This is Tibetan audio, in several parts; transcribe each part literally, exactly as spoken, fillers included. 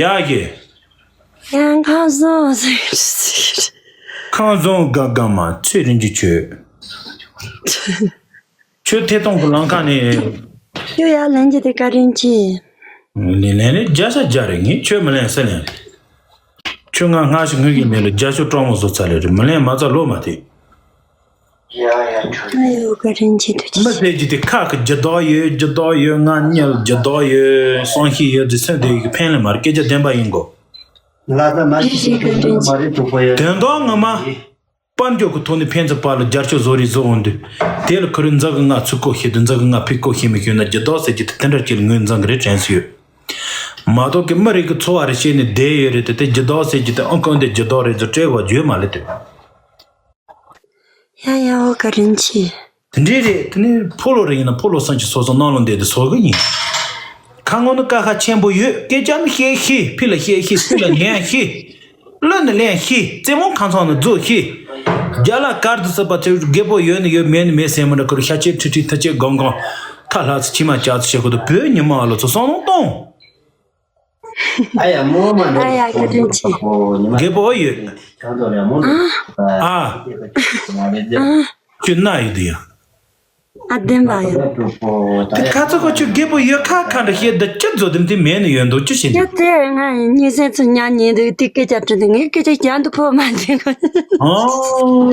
ཡག་གི། ཡང་ཁམས་བཟང་ཟེར། ཁམས་བཟང་དགའ་དགའ་མ་ཚེ་རིང་གི་ཆོས། ཆོས་ཐད་གཏོང་གི་ལམ་ཁ་ནས། ཁྱོད་ཡར་ལེན་རྒྱུ་དེ་བཀའ་དྲིན་ཆེ། ལེན་ལེན་རེད། བརྒྱ་ཆ་བརྒྱ་རེད། ངས་ཆོས་མི་ལེན་ཟེར་ལེན། ཁྱོད་ང་སྔ་ཕྱི་སྔོན་གྱི་མེད་ལ་རྒྱ་ཤོག་སྤྲང་མོ་བཟོ་ཚར་ལེ་རེད། མི་ལེན་མ་ཚར་ལོ་མ་དེ། ཨ་ཡོ་བཀའ་དྲིན་ཆེ་ཐུགས་རྗེ་མི་ཆེ། ཟེར་གྱི་དེ་ཁ་གི་རྒྱུ་དག་ཡོད། རྒྱུ་དག་ཡོད། ང་གཉིད་རྒྱུ་དག་ཡོད། སང་ཤི་ཡོད་དེ་སེམས་དེ་ཡི་ཕན་ལ་མར་སྐད་ཆ་བདེན་པ་ཡིན་གོ། ལ་ད་མ་ཤི་ཤི་གི་མ་རེད་འདུག་པ་ཡ། དོན་དག་ངོ་མ། དཔལ་འབྱོར་གྱི་ཐོག་ནས་ཕན་ཚུན་བར་ལ་རྒྱབ་སྐྱོར་བཟོ་རེས་བཟོ་འོང་དུས། དེ་ལ་ཁོ་རང་འཛག་གི་ང་ཚུར་བཀོལ་ཤེས་དུས། འཛག་གི་ང་ཕི་བཀོལ་ཤེས་མི་ཤེས་ན་རྒྱུ་དག་ཟེར་གྱི་དེ་དེ་འདྲ་ཅིག་ལ་ངོས་འཛིན་གི་རེད་དྲན་སྲིད་ཡོད། མ་གཏོགས་ཀྱི་མི་རིགས་ཀྱི་འཚོ་བ་རེ་བཤད་ནས་བསྡད་ཡོད་རེད་དེ། དེ་རྒྱུ་དག་ཟེར་གྱི་དེ་ཨང་ཀང་དེ་རྒྱུ་དག་རེད་ཟེར་སྤྲད་དགོས་བརྗོད་མ་ལེ་དེ། ཡ་ཡ་འོ་བཀའ་དྲིན་ཆེ། དེ་འདྲའི་རེད། དེ་ནི་ཕོ་ལོ་རེ་ཡིན་ན་ཕོ་ལོ་སང་ཅི་སོ་སོ་ནང་ལོ་འདས་དེ་སོ་གི་ཡིན། ཁ་ངོ་ནི་ཀ་ཁ་ཆེན་པོ་ཡོད། སྐད་ཆ་ནི་བཤད་ཤེས། ཕི་ལ་བཤད་ཤེས། སུ་ལ་ཉན་ཤེས། གླུ་ནི་ལེན་ཤེས། རྩེད་མོ་ཁང་ཚང་ནི་རྫོགས་ཤེས། རྒྱ་ལ་གར་དུ་སྲིད་པ་ཚེ་རྒད་པོ་ཡོད་ནི་ཡོད། མེད་ནི་མེད་ཟེར་མི་འདྲ། ཁུར་ཤ་ཆེ་ཁྲི་ཁྲི་ཐ་ཆེ་གང་གང་། ཁ་ལྷག་ཚེ་ཕྱི་མ་ལྕགས་ཚེ་བྱེད་དགོས་དུ། བོད་ཉི་མ་ལོ་ཚོ་བསམ་བློ་གཏོང་། ཨ་ཡ་མོ་མ་འགྲོ། ཨ་ཡ་བཀའ་དྲིན་ཆེ། རྒད་པོ་ཡོད། གང་དུ་རེད་མོ། ཨ། ཨ། ཁྱོད་ན་ཡོད་དུ་ཡ། ཨ་བདེན་པ་ཡ། དེ་ཁ་ཚ་ཁོ་ཁྱོད་རྒད་པོ་ཡོད་ཁ་ཁ་འདྲ་བཤད། འདི་ཅི་བཟོ་དེམ་དེ་མེད་ནི་ཡོད་འདུག་ཅི་བྱེད་ཡ་ནི། དེ་ང་གཉིད་སད་ཚུར་ཉལ་ཉལ་འདུག་དེ་སྐད་ཆ་དྲིས་འདུག་ངས་སྐད་ཆ་རྒྱག་འདུག་ཕོ་མ་འདུག་ཨོ།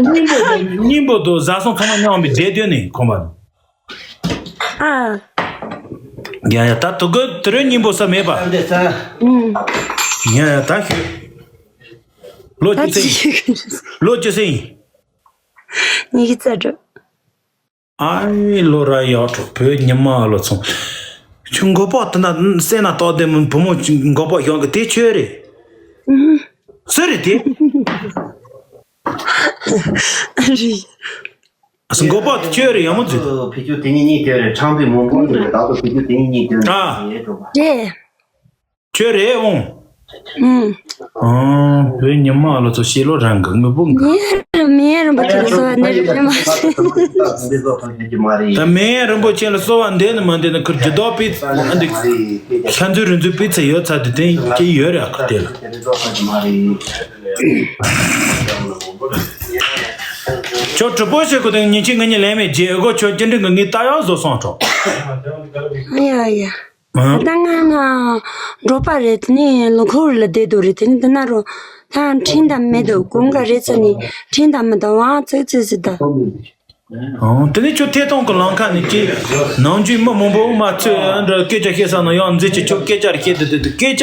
སྙིང་པོ་དང་སྙིང་པོ་དང་བཟའ་ཚང་ཚང་མ་མཉམ་པའི་བསྡད་དོན་ནི་ཁོམ་པ། ཨ། ཡ་ཡ་ད་དུ་གི་དུ་རེ་སྙིང་པོ་ས་མེད་པ། ཨུམ། ཡ་ཡ་ད་ཤོད། ལོ་ད་ཅི་ཚེ་ཡིན། ཅི་ལོ་ཅི་ཚེ་ཡིན། ཉི་ཤུ་རྩ་དྲུག་ཨའི་ལོ་ར་ཡག་གྲོགས་བོད་ཉི་མ་ལོ་ཚོང་། ཁྱོད་མགོ་པག་དེ་ན་སེ་ན་ཏོག་དེ་མོ་བུ་མོ་མགོ་པག་ཤོང་གི་དེ་ཁྱོད་རེད། ཨུམ། སུ་རེད་དེ། རེད། ཨ་སུ་མགོ་པག་དེ་ཁྱོད་རེད་ཡ་མོ་ཛི། ཕི་ཆུ་དེ་གཉིས་གཉིས་དེ་རེད། ཁྲང་པི་མོ་མོ་རེད། ད་དུ་ཕི་ཆུ་དེ་གཉིས་གཉིས་དེ་རེད། ཨ། ཡེ་གྲོགས་པ། རེད། ཁྱོད་རེད་འོང་། ཨུམ། ཨང་། བོད་ཉི་མ་ལོ་ཚོ་ཤེས་ལོ་རང་གི་དངོས་པོ་འགའ། མེ་མེ་རིན་པོ་ཆེ་ལ་གསོལ་བ་འདེབས་རེད་མ། ད་མེ་རིན་པོ་ཆེ་ལ་གསོལ་བ་འདེབས་ནི་མ་འདེབས་ནི་ཁུར་རྒྱུ་དོག་པའི་འདི་ཤ་འཛུལ་རུ་འཛུལ་པའི་ཚེ་ཡོད་ཚར་དུས་དེ་སྐྱེ་ཡོད་རེད། ཨ་ཁུ་དེ་ལ་ཁྱོད་གྲུ་པོ་ཞིག་གོ་དེ་ཉིན་གཅིག་ང་གཉིས་ལན་མེད་རྗེས་ཨེ་གོ་ཁྱོད་སྐྱིན་འགྲིག་གི་ངའི་རྟ་གཡག་བཟོ་སོང་གྲོགས། ཡ་ཡ། ཨ། ད་ང་ང་འབྲོག་པ་རེད། དེ་ནས་ལུང་ཁུག་ལ་བསྡད་འདུག་རེད། དེ་ནས་འདི་ན་རུ་ད་འཕྲིན་དང་མེད་འདུག་གུང་ག་རེད་ཟེར་ནས་འཕྲིན་དང་མི་འདུག་ཝང་ཙིག་ཙིག་ཟེར་ད། ཨང་། དེ་ནས་ཁྱོད་ཐད་གཏོང་གི་ལམ་ཁ་ནས་ཀྱི་ནང་ཆོས་མི་མང་པོ་མ་ཚོས་འདྲ་སྐད་ཆ་བཤད་ས་ན་ཡང་འཛིན་གྱི་ཁྱོད་སྐད་ཆ་རེ་བཤད་དེ་དེ་དེ་སྐད་ཆ་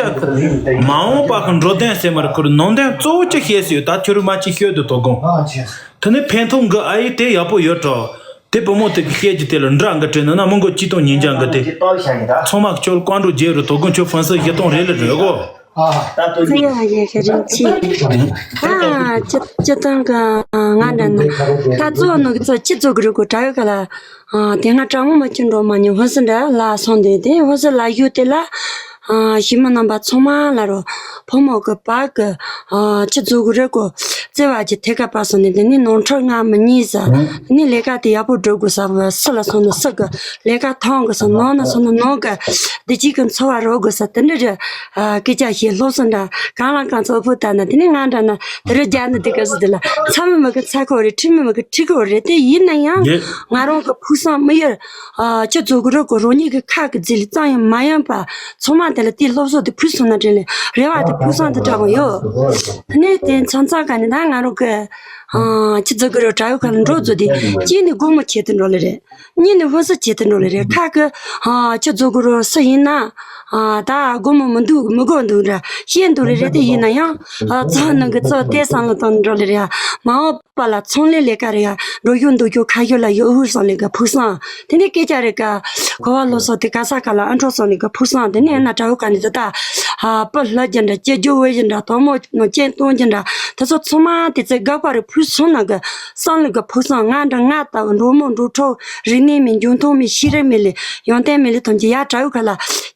མ་འོངས་པ་གི་འགྲོ་དོན་ཟེར་མར་ཁུར་ནང་དོན་གཙོ་བོ་ཅི་བཤད་སྲིད་ཡོད། ད་ཁྱོད་རུ་མ་ཅི་ཤོད་དུ་དོ་དགོངས། དེ་ནས་ཕན་ཐོགས་འགི་ཨ་ཡེ་དེ་ཡག་པོ་ཡོད་འགྲོ། དེ་བུ་མོ་དེ་གི་སྐད་ཀྱི་དེ་ལ་འདྲ་འགའ་དྲན་ན་ན་མི་མགོ་གཅིག་སྟོང་ཉིས་བརྒྱ་འགའ་དེ། ཚང་མ་ཁྱོད་བཀའ་འགྲོ་རྗེས་རུ་དོ་དགོང་ཁྱོད་ཕན་སི་བཞི་སྟོང་རེ་ལ་རེ་གོ། ཨ་ཡ་ཡ་ཡ་རིན་ཆེ། ཨ་ཅི་ཅི་ཏང་ག་ང་འདྲ་ན་ད་ཚོ་ནུ་གི་ཚོ་ཅི་ཚོ་གི་རུ་གོ་དྲ་ཡོད་ག་ལ། ཨ་དེ་སྔ་དྲ་ངོ་མ་ཅི་འགྲོ་མ་ཉོ་ཧོན་སི་འདྲ་ལ་སོང་དེ་དེ་ཧོན་སི་ལ་ཡུ་དེ་ལ། ཨ་ཞི་མི་རྣམ་པ་ཚང་མ་ལ་རོ། ཕོ་མོ་གི་བར་གི་ཨ་ཅི་ཚོ་གི་རུ་གོ། བརྩེ་བ་གྱི་ཐད་ཀ་པ་སོང་ནས་དེ་ནི་ནོར་འཁྲུལ་ང་མི་ཉིས་ཟ། དེ་ནི་ལས་ཀ་དེ་ཡག་པོ་སྒྲུབ་དགོས་ས་བ་སུ་ལ་སོང་ནས་སུ་གི་ལས་ཀ་ཐོང་དགོས་ས་ནོར་ན་སོང་ན་ནོར་གི་བདེ་སྐྱིད་ཀྱི་འཚོ་བ་རོལ་དགོས་ས་དེ་འདྲ་རེད། ཨ་སྐད་ཆ་བཤད་སློབ་གསོ་འདྲ་གང་ལ་གང་འཚམ་ཕུ་ལྟ་ན་དེ་ནི་ང་འདྲ་ན་དེ་རུ་རྒྱ་ནི་དེ་ག་སུ་དེ་ལ་ཚ་མི་མི་གི་ཚ་ཁོ་རེད། ཁྲི་མི་མི་གི་ཁྲི་ཁོ་རེད། དེ་ཡིན་ན་ཡང་ང་རང་གི་ཕུགས་བསམ་མི་ཡར་ཨ་ཅི་ཚོ་གི་རོ་གི་རོ་ཉིད་ཀྱི་ཁ་གི་རྫི་ལི་གཙང་ཡང་མ་ཡང་པ། ཚང་མ་དེ་ལ་དེའི་སློབ་གསོ་དེ་ཕུལ་སོང་ན་དྲན་ལེ་རེ་བ་དེ་ཕུལ་སོང་དེ་འདྲ་པོ་ཡོད། དེ་ནས་དེ་མཚམས་མཚམས་ག་ནས་ད་ང་རང་གི་ཨ་ཁྱི་ཚོ་གི་རོ་དྲ་ཡོད་ཁ་ལ་འགྲོ་ཚོ་དེ་གཅིག་ནི་སྒོར་མོ་ཁྱེར་དེ་འགྲོ་ལེ་རེད། གཉིས་ནི་ཧོན་སུ་ཁྱེར་དེ་འགྲོ་ལེ་རེད། ཁ་གི་ཨ་ཁྱི་ཚོ་གི་རོ་སུ་ཡིན་ན་ཨ་ད་སྒོར་མོ་མི་འདུག་མི་དགོས་འདུག་འདྲ་ཤེས་འདུག་ལེ་རེད། དེ་ཡིན་ན་ཡང་ཨ་ཚོ་ནང་གི་ཚོ་དེ་བསམ་བློ་བཏང་འགྲོ་ལེ་རེད། མ་འོངས་པ་ལ་ཚོང་ལས་ལས་ཀ་རེ་ཡ་འགྲོ་རྒྱུ་འདུག་རྒྱུ་ཁ་ཤོ་ལ་ཡོད་ཧུར་སོང་ལས་ཀ་ཕུགས་བསམ། དེ་ནས་སྐད་ཆ་རེ་ཀ་གོ་བ་ལོ་སོ་དེ་ག་ས་ག་ལ་ཨ་འཕྲོ་སོང་ལས་ཀ་ཕུགས་བསམ། དེ་ནས་ཨ་ན་དྲ་བོ་ག་ནས་དེ་ད་ཧ་པ་ལྷ་རྒྱ་འདྲ་སྐྱེ་རྒྱུ་བོད་རྒྱ་འདྲ་དོ་མོ་ནོ་སྐྱེ་སྟོང་རྒྱ་འདྲ་དེ་ཚོ་ཚང་མ་དེ་ཚེ་དགག་པ་རེ་ཕུལ་སོང་ན་གི་བསམ་ལས་ཀ་ཕུགས་བསམ། ང་འདྲ་ང་ལྟ་བུ་འགྲོ་མོ་འགྲོ་འཕྲོ་རིག་གནས་མེད་འཇོན་ཐང་མེད་ཤེས་རིག་མེད་ལས་ཡོན་ཏན་མེད་ལས་ཐོན་གྱི་ཡ་དྲ་བོ་ག་ལ་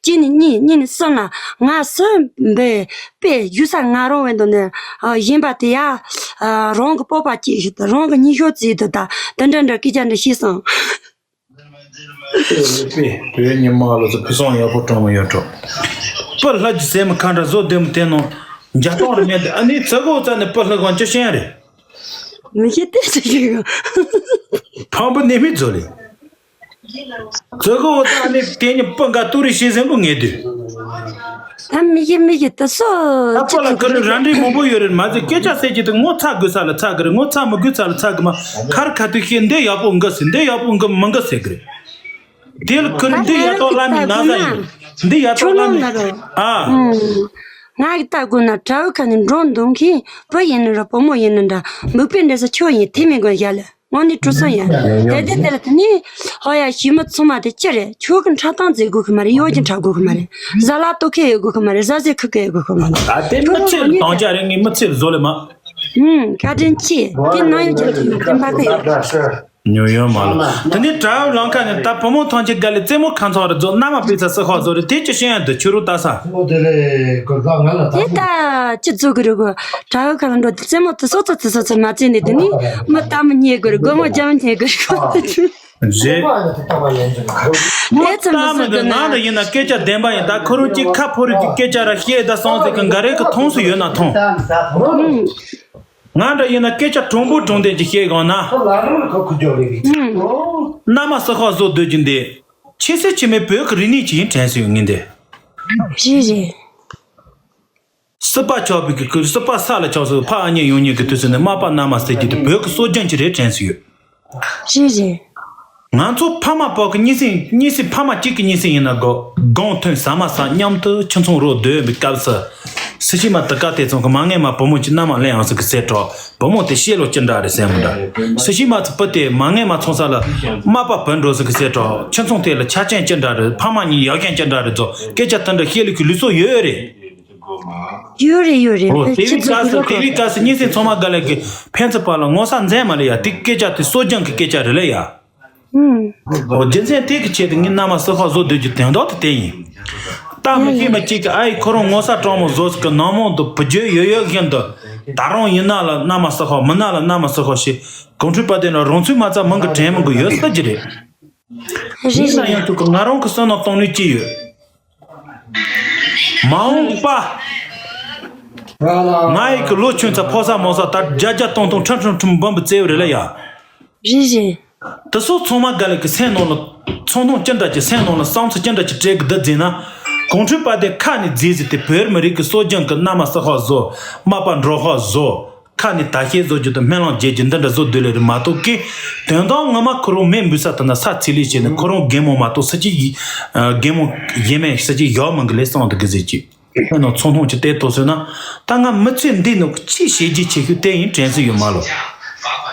གཅིག་ནས་གཉིས་གཉིས་ནས་གསུམ་ལ་ང་སུ་འབད། པས་ཡུལ་ས་ང་རང་བས་འདུག་ནས་གཞན་པ་དེ་ཡ་རང་གི་སྤོབས་པ་སྐྱེས་ཤིག་དང་རང་གི་ཉི་ཤོག་རྩིས་དུ་ད་དེ་འདྲ་འདྲ་སྐད་ཆ་འདྲ་ཤེས་སོང་། པས་བོད་ཉི་མ་ལོ་ཚོ་ཕུན་སུམ་ཡག་པོ་གྲོང་མོ་ཡོད་འགྲོ། སྤུ་ལྷག་གི་སེམས་ཁ་འདྲ་བཟོ་བདེ་མོ་དེ་ནང་འཇའ་སྟོང་རེ་མེད་དེ། ཨ་ནི་ཚ་གོ་ཙ་ནས་སྤུ་ལྷག་གང་ཅི་ཤེས་རེད། མི་ཤེས་ཏེ་ཅི་ཤེས་གི། ཕམ་པ་ནི་མི་བཟོ་ལེ། ཚ་གོ་ཙ་ནས་དེ་ཉིད་སྤུ་འགའ་ཏུ་རི་ཤེས་སེམས་པོ་ངེས་དུས། ད་མི་ཤེས་མི་ཤེས་ད་སོ་ད་སྤུ་ལ་ཀ་ལུ་རང་འདྲི་མང་པོ་ཡོད་རེད། མ་ཟད་སྐད་ཆ་ཟེར་གྱི་དེ་ངོ་ཚ་དགོས་ས་ལ་ཚ་གི་རེད། ངོ་ཚ་མི་དགོས་ས་ལ་ཚ་གི་མ། ཁར་ཁ་ཐུག་ཤེས། འདི་ཡག་པོ་འགི་ཟེར། འདི་ཡག་པོ་འགི་མི་འགི་ཟེར་གི་རེད། དེ་ལ་ཁུར་འདི་ཡ་ཏོག་བླ་མའི་ན་བཟའ་ཡིན། འདི་ཡ་ཏོག་བླ་མའི། ཨ། ང་གི་ལྟ་དགོས་ན་དྲ་བའི་ཁ་ནས་འགྲོ་འདུག་མཁན་བུ་ཡིན་ན་ར་བུ་མོ་ཡིན་ན་འདྲ། མིག་དཔེ་འདྲ་ས་ཁྱོད་ཡིན་དེ་མིན་དགོས་ཡ་ལ་དངོས་གནས་གྲུ་སོང་ཡ། དེ་དེ་དེ་ལ་དེ་ནི་ཧོ་ཡ་ཞི་མི་ཚང་མ་དེ་ཅི་རེད། ཁྱོད་ཀྱི་འཁྲབ་སྟངས་མཛད་དགོས་གི་མ་རེད། གཡོ་སྒྱུ་འཁྲབ་དགོས་གི་མ་རེད། ཟ་ལ་ལྟོ་ཁེ་ཡོད་དགོས་གི་མ་རེད། ཟ་ཟེ་ཁུ་ཁེ་ཡོད་དགོས་གི་མ་རེད། ད་དེ་མི་ཚེ་ལ་དང་ཅག་རེད། ངས་མི་ཚེ་ལ་བཟོ་ལེ་མ། ཧུམ། བཀའ་དྲིན་ཆེ། དེ་ན་ཡོད་ཅག་གི་དེ་འབའ་ཁེ་ཡོད། ཉོ་ཡོད་མ་ལ། དེ་ནས་དྲ་བ་ལང་ཁ་ནས་ད་བུ་མོ་ཐང་ཆེ་དགའ་ལེ་རྩེད་མོ་ཁ་ཚང་རེ་རྫོགས་མནའ་མ་པི་ཚ་སི་ཧོ་བཟོ་རེ་དེ་ཅི་ཤེས་ཡང་དུ་ཆུ་རུ་ལྟ་ས། ཨོ་དེ་རེད། གོ་ད་ང་ལ་ད། དེ་ད་ཅི་བཟོ་གི་རེད་གོ། དྲ་བ་ཁ་ལ་འགྲོ་དེ་རྩེད་མོ་དེ་སོ་ཚོ་དེ་སོ་ཚོ་མ་རྩེ་ནས་དེ་ནི་མི་ལྟ་མི་ཉེས་གི་རེད། སྒོ་མོ་རྒྱ་མི་ཉེས་གི་རེད་གོ། རེད། དེ་ཙམ་མི་བཟོ་གི་ན། ང་འདྲ་ཡིན་ན་སྐད་ཆ་བདེན་པ་ཡིན། ད་ཁོ་རང་གཅིག་ཁ་ཕོ་རིགས་ཀྱི་སྐད་ཆ་ར་བཤད་ད་སོང་ཟེར་གི་འགའ་རེ་གི་མཐོང་སུ་ཡོད་ན་མཐོང་། ང་འདྲ་ཡིན་ན་སྐད་ཆ་དྲང་པོ་དྲང་བདེན་གྱི་བཤད་གང་ན། ཁོ་ལ་རུང་ཁོ་ཁུ་ཇོ་ལེ་རེད། མནའ་མ་སི་ཧོ་བཟོ་སྡོད་ཀྱི་འདི། ཆེ་སེ་ཆེ་མེད་བོད་ཀྱི་རིག་གནས་ཅིག་ཡིན་དྲན་སུ་ཡོད་ངེས་འདི། རེད་རེད། སྲིད་པ་ཆགས་པའི་གི་སྲིད་པ་ས་ལ་ཆགས་སུ་ཕ་ཨ་མྱེས་ཡོང་མྱེས་ཀྱི་དུས་སུ་ནས་མ་པ་མནའ་མ་ཟེར་གྱི་འདི་བོད་ཀྱི་སྲོལ་རྒྱུན་ཅིག་རེད་དྲན་སུ་ཡོད། རེད་རེད། ང་ཚོ་ཕ་མ་པོ་གི་གཉིས་སེ་གཉིས་སེ་ཕ་མ་གཅིག་གི་གཉིས་སེ་ཡིན་ན་དགོ་དགོང་ཐུན་ཟ་མ་ཟ་མཉམ་དུ་ཁྱིམ་ཚང་རོགས་སྡོད་པའི་སྐབས་སུ། སུ་ཞིག་མ་དུ་ཀ་དེ་ཚང་གི་མ་ངེས་མ་བུ་མོ་གཅིག་མནའ་མ་ལེན་ཡང་སུ་གི་ཟེར་གྲོགས་བུ་མོ་དེ་བཤད་ལོ་ཅི་འདྲ་རེད་ཟེར་མོ་འདྲ། སུ་ཞིག་མ་ཚོ་བུ་དེ་མ་ངེས་མ་ཚོང་ས་ལ་མ་པ་བུ་འགྲོ་སུ་གི་ཟེར་གྲོགས་ཁྱིམ་ཚང་དེ་ལ་ཆ་རྐྱེན་ཅི་འདྲ་རེད། ཕ་མ་གཉིས་ཡག་རྐྱེན་ཅི་འདྲ་རེད་ཚོ་སྐད་ཆ་དེ་འདྲ་བཤད་ལུགས་ཀྱི་ལུགས་སྲོལ་ཡོད་རེད། ཡོད་རེད་ཡོད་རེད། ཨོ་དེ་བའི་སྐབས་སུ་དེ་བའི་སྐབས་སུ་གཉིས་སེ་ཚང་མ་དགའ་ལས་ཀྱི་ཕན་ཚུན་བར་ལ་ངོ་ས་འཛེམ་མ་ལེ་ཡ། དེ་སྐད་ཆ་དེ་སྲོལ་རྒྱུན་གྱི་སྐད་ཆ་རེད་ལེ་ཡ། ཨུམ། ཨོ་རྒྱུ་མཚན་དེ་གི་ཆེད་དུ་ངས་མནའ་མ་སི་ཧོ་བཟོ་སྡོད་རྒྱུ་དོན་དག་དེ་དེ་ཡིན། ད་མི་ཤེས་མི་གཅིག་གི་ཨ་ཡི་ཁོ་རང་ངོ་ས་དྲང་མོ་བཟོ་ཟིག་གི་ནང་མོ་འདུག་བུ་རྒྱུད་ཡོད་ཡོད་བཞིན་དུ་ད་རུང་ཡིན་ན་ལ་མནའ་མ་སི་ཧོ་མིན་ན་ལ་མནའ་མ་སི་ཧོ་ཞེས་གོང་འཕྲོས་པ་དེ་ན་རང་ཚུགས་མ་རྩ་མང་གི་དྲན་མི་དགོས་ཡོད་ས་ཅི་རེད། རེད་ཡིན་ན་རེད། ཡང་ཐུག་གི་ང་རང་གི་བསོད་ནམས་གཏོང་ནུས་ཅི་ཡོད། མ་འོངས་པ། ང་ཡི་གི་ལོ་ཆུང་ཚ་ཕོ་ས་མོ་ས་ད་བརྒྱ་བརྒྱ་སྟོང་སྟོང་ཁྲིམས་ཁྲིམས་ཁྲིམས་འབུམ་པ་བཙལ་བ་རེད་ལ་ཡ། རེད་རེད། དེ་སོགས་ཚང་མ་དགའ་ལས་ཀྱི་སེམས་ནང་ལ་ཚོང་ཐུང་ཅི་འདྲ་ཅིག་སེམས་ནང་ལ་བསམ་ཚུལ་ཅི་འདྲ་ཅིག་སྤྲད་གི་བསྡད་ཟིན་ན། གོང་འཕྲོས་པ་དེ་ཁ་ནས་རྫིས་ཟིན་ཏེ་བོད་མི་རིགས་ཀྱི་སྲོལ་རྒྱུན་གྱི་མནའ་མ་སི་ཧོ་བཟོ། མ་པ་འགྲོ་ཧོ་བཟོ། ཁ་ནས་ད་ཤེས་བཟོ་རྒྱུ་དང་སྨོན་ལམ་རྒྱག་རྒྱུ་འདི་འདྲ་བཟོ་སྡོད་ལེ་རེད་མ་གཏོགས་ཀི། དོན་དག་ངོ་མ་ཁོ་རང་མེ་འབུད་ས་དེ་ན་ས་ཚིག་ལས་བྱས་ནས་ཁོ་རང་རྒན་མོ་མ་གཏོགས་ས་ཅི་ཡི། རྒན་མོ་ཡེ་མེད་ས་ཅི་ཡག་མི་འགི་ལས་སོང་འདུག་གི་ཟེར་གྱི། ཁོ་ནང་ཚོང་ཐུང་ཅི་བལྟས་ཐུབ་སོང་ན། ད་ང་མི་ཚེ་འདི་ནང་ཅི་བྱེད་རྒྱུ་བྱེད་ཤུགས་བལྟས་ཡིན་དྲན་སྲིད་ཡོད་མ་ལོ།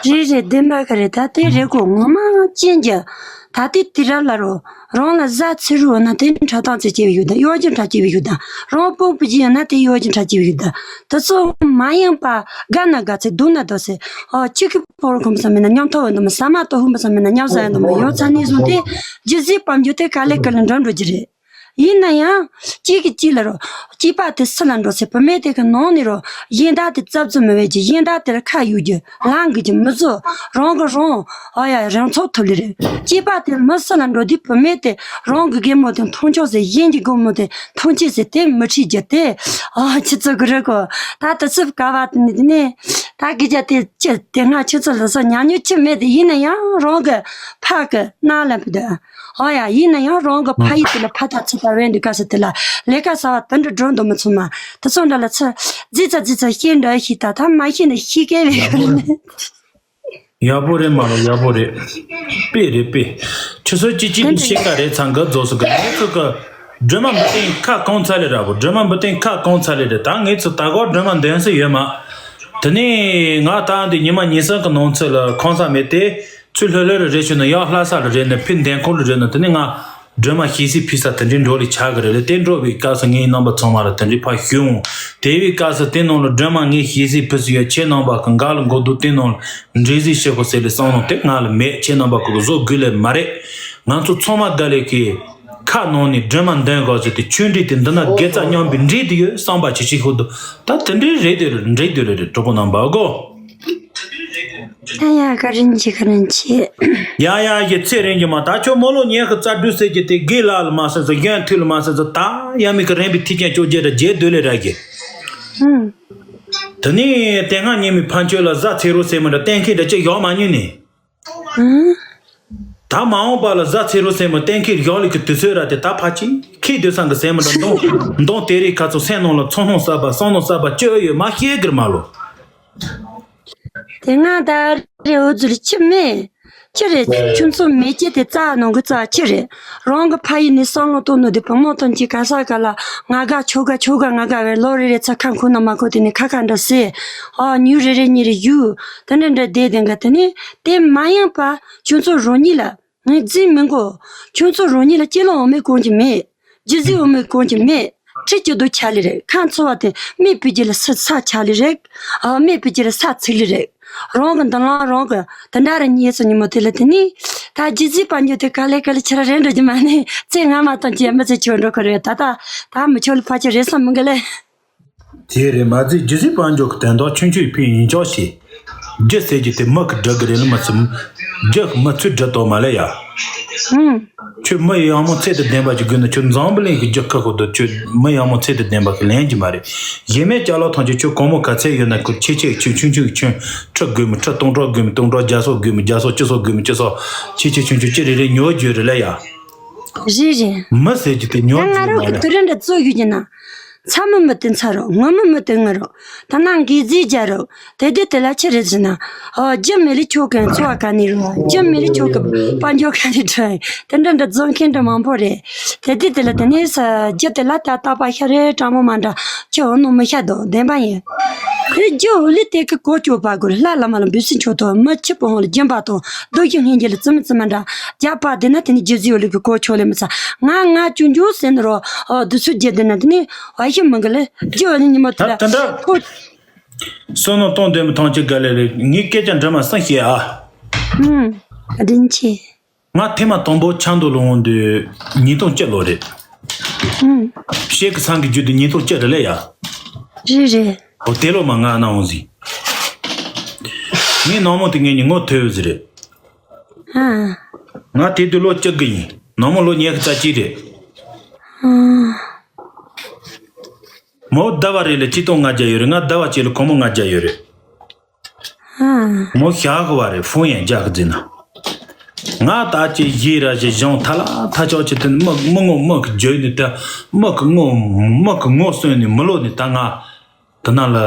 རེད་རེད་བདེན་པ་ག་རེད། ད་དེ་རེད་གོ། ངོ་མ་ཅན་གྱི་ད་ལྟའི་དུས་རབས་ལ་རོ། རང་ལ་བཟའ་ཚེ་རུ་ཡོད་ན་དེ་འཁྲབ་སྟངས་ཚེ་སྐྱེ་བའི་ཡུལ་དང་གཡོ་སྒྱུ་འཁྲབ་སྐྱེ་བའི་ཡུལ་དང་། རང་སྤུན་སྤུན་མཆེད་ཡོད་ན་དེ་གཡོ་སྒྱུ་འཁྲབ་སྐྱེ་བའི་ཡུལ་དང་། དེ་ཚོ་མ་ཡིན་པ་དགའ་ན་དགའ་ཚེ་སྡུག་ན་སྡུག་ཚེ། ཨོ་གཅིག་གི་ཕོར་ཁུམ་ས་མེད་ན་མཉམ་ཐོག་འོང་དུ་མི་ཟ་མ་ཏོ་ཧུམ་པ་ས་མེད་ན་མཉམ་ཟ་ཡང་དུ་མི་ཡོང་ཚ་ནི་བཟུང་སྟེ་རྒྱུ་ཟིག་པམ་རྒྱུ་དེ་ག་ལེ་ག་ལེ་འགྲོ་འགྲོ་རྒྱུ་རེད། ཡིན་ན་ཡང་གཅིག་གིས་གཅིག་ལ་རོ། གཅིག་པ་དེ་སུ་ལ་འགྲོ་ཚེ་བུད་མེད་དེ་གི་ནང་ནས་རོ། གཞན་དག་དེ་རྩབ་རྩུབ་མི་བས་ཀྱི་གཞན་དག་དེར་ཁ་གཡུག་རྒྱུ་ལང་གི་ཀྱི་མི་བཟོ། རང་གི་རང་ཨ་ཡ་རང་ཚོགས་ཐུབ་ལེ་རེད། གཅིག་པ་དེ་མི་སུ་ལ་འགྲོ་དུས་བུད་མེད་དེ་རང་གི་རྒན་མོ་དེ་མཐོང་ཆོག་ཟེར་གཞན་གྱི་རྒན་མོ་དེ་མཐོང་ཆེ་ཟེར་དེ་མི་ཁྲིད་རྒྱུ་དེ། ཨ་ཁྱི་ཚོ་གི་རེད་གོ། ད་དུ་སུབ་ག་བ་དེ་ནི་དེ་ནས་ད་གི་རྒྱ་དེ་ཅི་དེ་སྔ་ཁྱི་ཚོ་ལ་སོ་ཉམས་མྱོང་ཅི་མེད་དེ་ཡིན་ན་ཡང་རང་གི་ཕ་གི་ན་ལ་བུད་དེ། ཨོ་ཡ་ཡིན་ན་ཡང་རང་གི་ཕ་ཡུལ་དེ་ལ་ཕ་དང་ཚུ་དང་བན་དུ་དཀའ་ས་དེ་ལ་ལས་ཀ་ས་བ་དུ་འདྲི་འགྲོ་འདུག་མི་ཚུགས་མ། དེ་ཚོ་འདྲ་ལ་ཚུ་རྫི་ཚ་རྫི་ཚ་ཤེས་འདྲ་ཤེས་ད་ད་མ་ཤེས་ན་ཤེས་སྐལ་བའི་ཡོད་ནི། ཡག་པོ་རེད་མ་རོ་ཡག་པོ་རེད། དཔེ་རེད་དཔེ། ཆུ་ཚོད་གཅིག་གཅིག་གི་ཤེས་ཀ་རེད་ཚང་གི་རྫོགས་སུ་གི་ངེད་ཚོ་གི་སྒྲོལ་མ་འབུམ་སྟེང་ཁ་སྐོང་ཚ་ལེ་ར་བོ་སྒྲོལ་མ་འབུམ་སྟེང་ཁ་སྐོང་ཚ་ལེ་རེད། ད་ངེད་ཚོ་ད་གོ་སྒྲོལ་མ་འདོན་སྲིད་ཡོད་མ། དེ་ནས་ང་ད་འདི་ཉི་མ་ཉི་ཤུ་གི་ནང་ཚུད་ལ་ཁོང་ས་མེད་དེ། ཚུར་ལྷོད་ལྷོད་རེ་རེ་བྱུང་ན་ཡར་ལྷ་ས་ལ་རེད་ནས་ཕི་འདན་ཁོག་ལ་རེད་ན་དེ་ནས་ང་སྒྲོལ་མ་ཞེ་སའི་ཕི་ས་དེ་འདྲའི་འགྲོ་ལི་ཆགས་གི་རེད་ལ། དེ་འགྲོ་བའི་སྐབས་སུ་ངའི་རྣམ་པ་ཚང་མ་ལ་དེ་འདྲའི་ཕ་ཞུ་འོང་། དེ་བའི་སྐབས་སུ་དེ་ནང་ལ་སྒྲོལ་མ་ངའི་ཞེ་སའི་ཕི་སུ་ཡོད་ཁྱེད་རྣམ་པ་གི་འགའ་ལ་མགོ་སྡུག་དེ་ནང་ལ་འདྲེ་ཟིག་ཤི་གོ་ཟེར་ལི་བསམ་ནོ་དེ་ང་ལ་མེད། ཁྱེད་རྣམ་པ་གི་བཟོ་དགོས་ལེ་མ་རེད། ང་ཚོ་ཚང་མ་དགའ་ལེ་གི་ཁ་ནང་ནས་སྒྲོལ་མ་འདོན་དགོས་ཟེར་ཏེ་ཆོས་འབྲེལ་དེ་འདི་ན་དགེ་རྩ་མཉམ་པའི་འབྲེལ་དེ་ཡོད་བསམ་པ་ཆེ་ཆེ་ཤོད་དུ་ད་དེ་འདྲའི་རེད་དེ་རེད་འདྲེ་དེ་རེད་རེད་གྲོགས་པོ་རྣམ་པ་གོ། ཡ་ཡ། བཀའ་དྲིན་ཆེ། བཀའ་དྲིན་ཆེ། ཡ་ཡ། ཡི་ཚེ་རིང་གི་མ། ད་ཁྱོད་རྨོ་ལོ་ཉལ་གི་རྩ་སྦྲུལ་ཟེར་གྱི་དེ་དགེ་ལགས་ལ་མ་ཟེར་ཟེར། གཞན་མཐུ་ལ་མ་ཟེར་ཟེར། ད་ཡ་མི་གི་རན་པའི་ཐིག་ཅན་བཅོ་བརྒྱད་ར་རྗེས་སྡོད་ལས་ར་གི། ཨུམ། དེ་ནས་དེ་སྔ་ཉིན་མི་ཕན་ཆོད་ལ་གཟའ་ཚེ་རོགས་ཟེར་མི་འདྲ་གཏན་འཁེལ་འདྲ་ཅིག་ཡོག་མ་ཉུལ་ནས། ཨུམ། ད་མ་འོངས་པ་ལ་གཟའ་ཚེ་རོགས་ཟེར་མི་གཏན་འཁེལ་ཡོག་ལས་གི་དུས་ཚོད་ར་དེ་ད་ཕ་ཅིག་ཁེལ་སྡོད་སང་གི་ཟེར་མི་འདྲ། མདོང་མདོང་དེ་རིགས་ཁ་ཚོ་སེམས་ནང་ལ་ཚོར་སྣང་གསར་པ་བསམ་མནོ་གསར་པ་ཅི་ཡོད་མ་ཤེས་གིར་མ་ལོ། དེ་སྔ་ད་རེ་འུ་ཚོར་ཁྱི་མེད། ཁྱི་རེད། ཁྱོད་ཚོ་མེད་ཀྱི་དེ་རྩ་ནང་གི་རྩ་ཁྱི་རེད། རང་གི་ཕ་ཡུལ་ནས་བསམ་བློ་གཏོང་ནོ་དེ་བུ་མོ་ཐོན་གྱི་ག་ས་ག་ལ་ང་དགའ་ཁྱོད་དགའ་ཁྱོད་དགའ་ང་དགའ་བའི་ལོ་རེ་རེ་ཚ་ཁ་ཁུ་ན་མ་ཁུ་དེ་ནས་ཁ་ཁ་འདྲ་ཟེར། ཨ་ཉུ་རེ་རེ་གཉིས་རེ་ཡུ། དེ་འདྲ་འདྲ་བསྡད་དེ་འགའ་དེ་ནས་དེ་མ་ཡིན་པ་ཁྱོད་ཚོ་རང་ཉིད་ལ། ངས་རྫིག་མི་དགོས། ཁྱོད་ཚོ་རང་ཉིད་ལ་སྐྱེ་ལོ་འོ་མའི་གོན་གྱི་མེད། རྒྱུ་ཟིག་འོ་མའི་གོན་གྱི་མེད། ཁྲི་སྐྱིད་སྡུག་ཆ་ལི་རེད། ཁ་འཚོ་བ་དེ་མེད་པའི་རྒྱུ་ལ་ས་ས་ཆ་ལི་རེད། ཨ་མེད་པའི་རྒྱུ་ལ་ས་ཚིག་ལི་རེད། རང་གི་མདུན་ལམ་རང་གི་དེ་འདྲ་ར་ཉེས་སུ་ཉི་མོ་དེ་ལ་དེ་ནི། ད་རྒྱུ་ཟིག་པ་འཇོག་དེ་ག་ལེ་ག་ལེ་ཆི་ར་རེད་འགྲོ་རྒྱུ་མ་ནི་ཚེ་སྔ་མ་དང་གྱེས་མི་ཚེ་ཆོད་འགྲོ་གི་རེད། ད་ད་ད་མི་ཆོད་ལ་ཕ་ཆོད་རེད་བསམ་མི་དགོས་ལེ། དེ་རེད་མ་ཟད་རྒྱུ་ཟིག་དཔལ་འབྱོར་གྱི་དོན་དག་ཆུང་ཆུང་ཕན་ཡིན་ཆོག་ཞེས། རྒྱུ་ཟེར་གྱི་དེ་མི་གི་སྒྲུབ་གི་རེད་ལ་མི་ཚུ། རྒྱུ་གི་མི་ཚུ་སྒྲུབ་དོ་མ་ལེ་ཡ། ཨང་། ཁྱོད་མི་ཡག་མོ་ཚད་དུ་ལྡན་པ་ཅིག་དགོས་ན་ཁྱོད་འཛམ་བུ་གླིང་གི་རྒྱུ་ཁ་ཁོ་དུ་ཁྱོད་མི་ཡག་མོ་ཚད་དུ་ལྡན་པ་གི་ལེན་གྱི་མ་རེད། གཞན་མའི་ཅ་ལག་ཐམས་ཅད་ཁྱོད་གོང་མོ་ག་ཚད་ཡོད་ན་ཁོ་ཆེ་ཆེ་ཆུང་ཆུང་ཆུང་ཆུང་ཁྲི་དགོས་མི་ཁྲི་སྟོང་ཕྲག་དགོས་མི་སྟོང་ཕྲག་བརྒྱ་སོ་དགོས་མི་བརྒྱ་སོ་སྤྱི་སོ་དགོས་མི་སྤྱི་སོ་ཆེ་ཆེ་ཆུང་ཆུང་ཅི་རེ་རེ་ཉོ་རྒྱུ་རེད་ལེ་ཡ། རེད་རེད། མི་ཟེར་གྱི་དེ་ད་ཉོ་ང་རྒྱུ་རོགས་མ་ཀྱི་རེད། དུས་རིང་འདྲ་རྩོད་ཡོད་ཀྱི་ན། ཚ་མི་མི་དེ་ཚ་རོགས། ངུ་མི་མི་དེ་ངུ་རོགས། ད་ནང་གི་རྫིས་རྒྱ་རོགས། དེ་དུས་དེ་ལ་ཆི་རེད་ཟེར་ན། ཨོ་རྒྱུ་མེད་ལས་ཆོག་གི་འཚོ་བ་ག་ནས་རོགས། རྒྱུ་མེད་ལས་ཆོག་གི་དཔལ་འབྱོར་ག་ནས་འཕྲོ། དེ་འདྲ་འདྲ་རྫོགས་མཁན་འདྲ་མང་པོ་རེད། དེ་དུས་དེ་ལ་དེ་ནས་ས་རྒྱུ་དེ་ལ་ད་རྟག་པ་ཤ་རེ་གྲང་མོ་མ་འདྲ་ཁྱི་འོ་ནོ་མི་ཤ་དོ་བདེན་པ་ཡིན། དེ་རྒྱུ་འོ་ལི་དེ་གི་གོ་ཆོད་པ་དགོས་ལ་ལ་མ་ལ་འབུ་སྲིན་ཆོད་དོ་མི་ཁྱི་པོ་ཧོང་ལ་སྦྱིན་པ་དོ་རྡོ་ཞིང་ཧིན་རྒྱུ་ལ་ཙི་མི་ཙི་མ་འདྲ་རྒྱ་པ་དེ་ན་དེ་ནས་རྒྱུ་ཟིག་འོ་ལི་གི་གོ་ཆོད་ལེ་མི་ཚ་ང་ང་ཅུང་ཅུང་ཟེར་ནི་རོ། ཨོ་དུ་སུ་རྒྱུ་དེ་ན་དེ་ནས་བ་ཤི་མི་གི་ལེ་རྒྱུ་འོ་ལི་ཉི་མ་དེ་ད་ལ་དེ་འདྲ་ཁོ། བསོད་ནམས་གཏོང་འདོད་མི་ཐང་ཅིག་ག་ལེ་ལེ་ངའི་སྐད་ཆ་འདྲི་མ་སང་ཤེས་ཨ། ཨུམ། བཀའ་དྲིན་ཆེ། ང་ཐེངས་མ་དང་པོ་ཆབ་མདོ་ལ་འོང་དུས་ཉིས་སྟོང་བཅུ་ལོ་རེད། ཨུམ། ཤེལ་གི་ཚང་གི་རྒྱུད་དུ་ཉིས་སྟོང་བཅུ་རེད་ལེ་ཡ། རེད་རེད། ཨོ་དེ་ལོ་མ་ང་ན་འོང་ཟིག་ངའི་ནང་མོ་དེ་ངེད་གཉིས་ངོ་ཐོས་ཟིག་རེད། ཨ། ང་དེ་དུས་ལོ་བཅུ་དགུ་ཡིན། ནང་མོ་ལོ་ཉི་ཤུ་རྩ་གཅིག་རེད། ཨ། མོ་ཟླ་བ་རེ་ལ་ཆིག་སྟོང་ལྔ་བརྒྱ་ཡོད་རེད། ང་ཟླ་བ་གཅིག་ལ་སྒོར་མོ་ལྔ་བརྒྱ་ཡོད་རེད། ཨ། མོ་ཞག་གི་བ་རེད་ཧྥུང་ཡན་རྒྱག་གི་འཛིན་ན། ང་ད་ཅི་ཡི་ར་ཞིག་གཞུང་ཐ་ལ་ཐ་ཆོག་ཅི་དེ་མི་མི་ངོ་མི་གི་བརྗོད་ནི་ད་མི་གི་ངོ་མི་གི་ངོ་སོན་ནི་མི་ལོ་ནི་ད་ང་དེ་ན་ལ་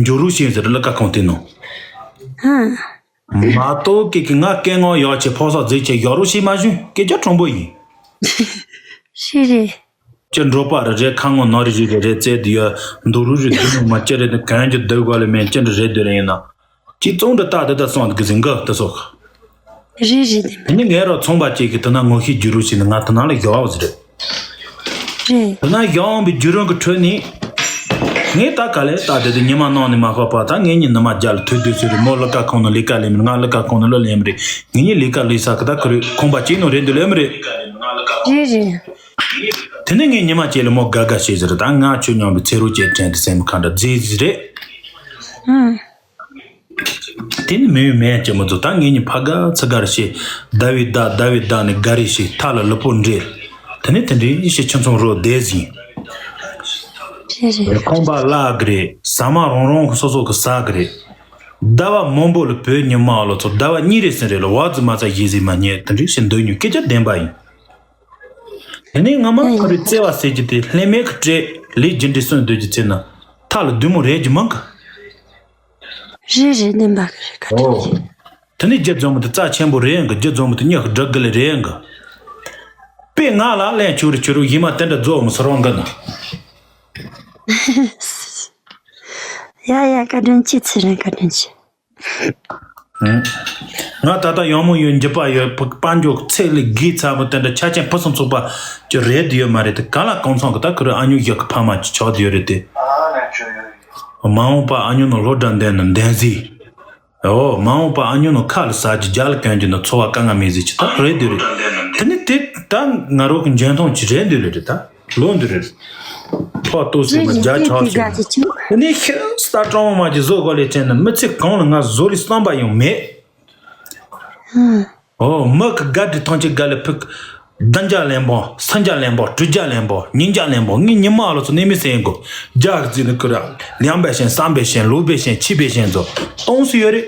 འཇོ་རུ་ཤིང་ཟེར་ལ་ཀ་ཁོང་དེ་ནོ། ཨ། མ་གཏོགས་ཀྱི་ཀྱི་ང་སྐད་ངོ་ཡག་ཆེ་ཕོ་སོགས་རྫིག་ཆེ་ཡག་རུ་ཤིང་མ་ཞུ་སྐད་ཆ་དྲང་པོ་ཡིན། ཤེས་རེད། ཅི་འགྲོ་པ་རེ་རེ་ཁ་ངོ་ནོ་རི་རི་རེ་རེ་བཙལ་དུ་ཡོད། འདུག་རུ་རི་འདུག་ནོ་མ་ཅི་རེད་ནི་གན་གྱི་འདུག་ག་ལ་མེད་ཅི་འདྲ་རེད་འདུག་རེད་ཡིན་ན། ཅི་ཙོང་འདྲ་ཏག་དེ་ད་སོང་གི་ཟིན་གི་དེ་སོགས། རེད་རེད་དེ། དེ་ནི་ངས་རོ་ཚོང་པ་ཅིག་གི་དེ་ན་ངོ་ཤེས་རྒྱུ་རུ་ཞིག་ནི་ང་དེ་ན་ལ་ཡོག་ཟེར། རེད། དེ་ན་ཡོག་འོང་བའི་རྒྱུ་རུ་གི་ཁྲོད་ནི། ངས་ད་ག་ལེ་ད་དེ་དེ་ཉི་མ་ནང་ནི་མ་ཁོ་པ་ད་ངས་ཉིན་ནི་མ་རྒྱ་ལ་ཐོས་དུས་ཟེར་རེད། མོ་ལ་ཀ་ཁོང་ནི་ལས་ཀ་ལས་མི་རེད། ང་ལ་ཀ་ཁོང་ནི་ལོ་ལས་མི་རེད། ངས་ཉིན་ལས་ཀ་ལས་ས་གི་ད་ཁོ་རེ་ཁོང་པ་ཅིག་ནོ་རེད་འདུག་ལས་མི་རེད། རེད་རེད། དེ་ནས་ངས་ཉི་མ་གཅིག་ལ་མོ་དགའ་དགའ་བྱས་ཟེར། ད་ང་ཁྱོད་མཉམ་པའི་ཚེ་རོགས་ཅན་དྲན་དེ་སེམས་ཁ་འདྲ་རྫིག་རྫིག་རེད། ཨང་། དེ་ནི་མི་ཡུལ་མེད་ཅེས་མ་ཚོ་ད་ངེད་གཉིས་ཕ་དགའ་ཚ་དགའ་རེ་བྱས། ཟླ་བའི་ཟླ་ཟླ་བའི་ཟླ་ནི་དགའ་རེ་བྱས། ཐ་ལ་ལུ་པོ་འདྲེ། དེ་ནི་དེ་འདྲའི་ཞེས་ཁྱིམ་ཚང་རོ་བསྡད་ཟིན། རེད་རེད། ཁང་པ་བརླག་གི་རེད། ཟ་མ་རང་རང་གི་སོ་སོ་གི་ཟ་གི་རེད། ཟླ་བ་མང་པོ་ལ་བོད་ཉི་མ་ལོ་ཚོ་ཟླ་བ་གཉིས་རེ་ཟིན་རེད་ལ་བ་ཙི་མ་ཙ་ཡིད་ཟིན་མ་ཉེས་དེ་འདྲའི་ཞེས་འདོད་ཉོ་སྐད་ཆ་བདེན་པ་ཡིན། དེ་ནས་ང་མ་ཁོ་རེ་བརྩེ་བ་ཟེར་གྱི་དེ་ལྷད་མེད་ཀྱི་སྤྲད་ལས་རྒྱུ་འབྲས་སོན་སྡོད་ཀྱི་ཚེ་ན་ཐག་ལ་བདུད་མོ་རེད་ཀྱི་མང་གི། རེད་རེད་བདེན་པ་གི་རེད་ཀ་ཨོ། དེ་ནས་རྒྱུ་རྫོང་མི་དེ་རྩ་ཆེན་པོ་རེད་ཡང་གི། རྒྱུ་རྫོང་མི་དེ་སྙིང་སྒྲ་གི་ལས་རེད་ཡང་གི། དཔེ་ང་ལ་ལན་ཆུ་རུ་ཆུ་རུ་ཡིན་མ་དེ་འདྲ་རྫོགས་མི་སུ་རང་གི་ན། ཡ་ཡ་བཀའ་དྲིན་ཆེ། ཚེ་རིང་བཀའ་དྲིན་ཆེ། ང་ད་ལྟ་ཡང་མོ་ཡོད་འཇིབ་པ་ཡོད་པ་འཇོག་ཚད་ལས་བགོས་ཚ་མོ་དེ་འདྲ་ཆ་ཅན་ཕུན་སུམ་ཚོགས་པ་ཅི་རེད་ཡོད་མ་རེད་དེ་ག་ལ་གང་ཚང་གི་ད་ཁུ་རུ་ཨ་ཉུ་ཡག་གི་ཕ་མ་ཅི་ཆགས་དེ་ཡོད་རེད་དེ། མ་འོངས་པ་ཨ་ཉུ་ནོ་ལྷོ་འདྲ་འདན་ནོ་འདན་ཟི། ཨོ་མ་འོངས་པ་ཨ་ཉུ་ནོ་ཁ་ལ་ཟ་གི་རྒྱ་ལ་གོན་གི་ནོ་འཚོ་བ་དཀའ་ངལ་མེད་ཟི་ཅི་ད་རེད་དེ་རེད། དེ་ནི་དེ་ད་ང་རོ་གི་འཇོན་ཐང་ཅི་རེད་དེ་རེད་ད། ལོ་འདི་རེད། ཕོ་ཏོ་སེ་མ་རྒྱ་ཆགས་སོང་། དེ་ནས་ཤི་སྟ་གྲང་མོ་མ་གྱི་བཟོ་གོ་ལས་ཅན་ནི་མི་ཚེ་གང་ལ་ང་བཟོ་ལས་བསམ་པ་ཡང་མེད། ཨོ། མི་གི་དགའ་འདྲི་ཐང་ཆེ་དགའ་ལེ་ཕུག་བདུན་བརྒྱ་ལན་པོ། སུམ་བརྒྱ་ལན་པོ། དྲུག་བརྒྱ་ལན་པོ། ཉིས་བརྒྱ་ལན་པོ། ངས་ཉི་མ་ལོ་ཚོ་ནས་མི་སེང་གོ་རྒྱག་ཟིན་ནི་ཁུ་ར། ལིའང་པེ་ཤན། སང་པེ་ཤན། ལུའུ་པེ་ཤན། ཆི་པེ་ཤན་ཚོ་གཏོང་སུ་ཡོད་རེད།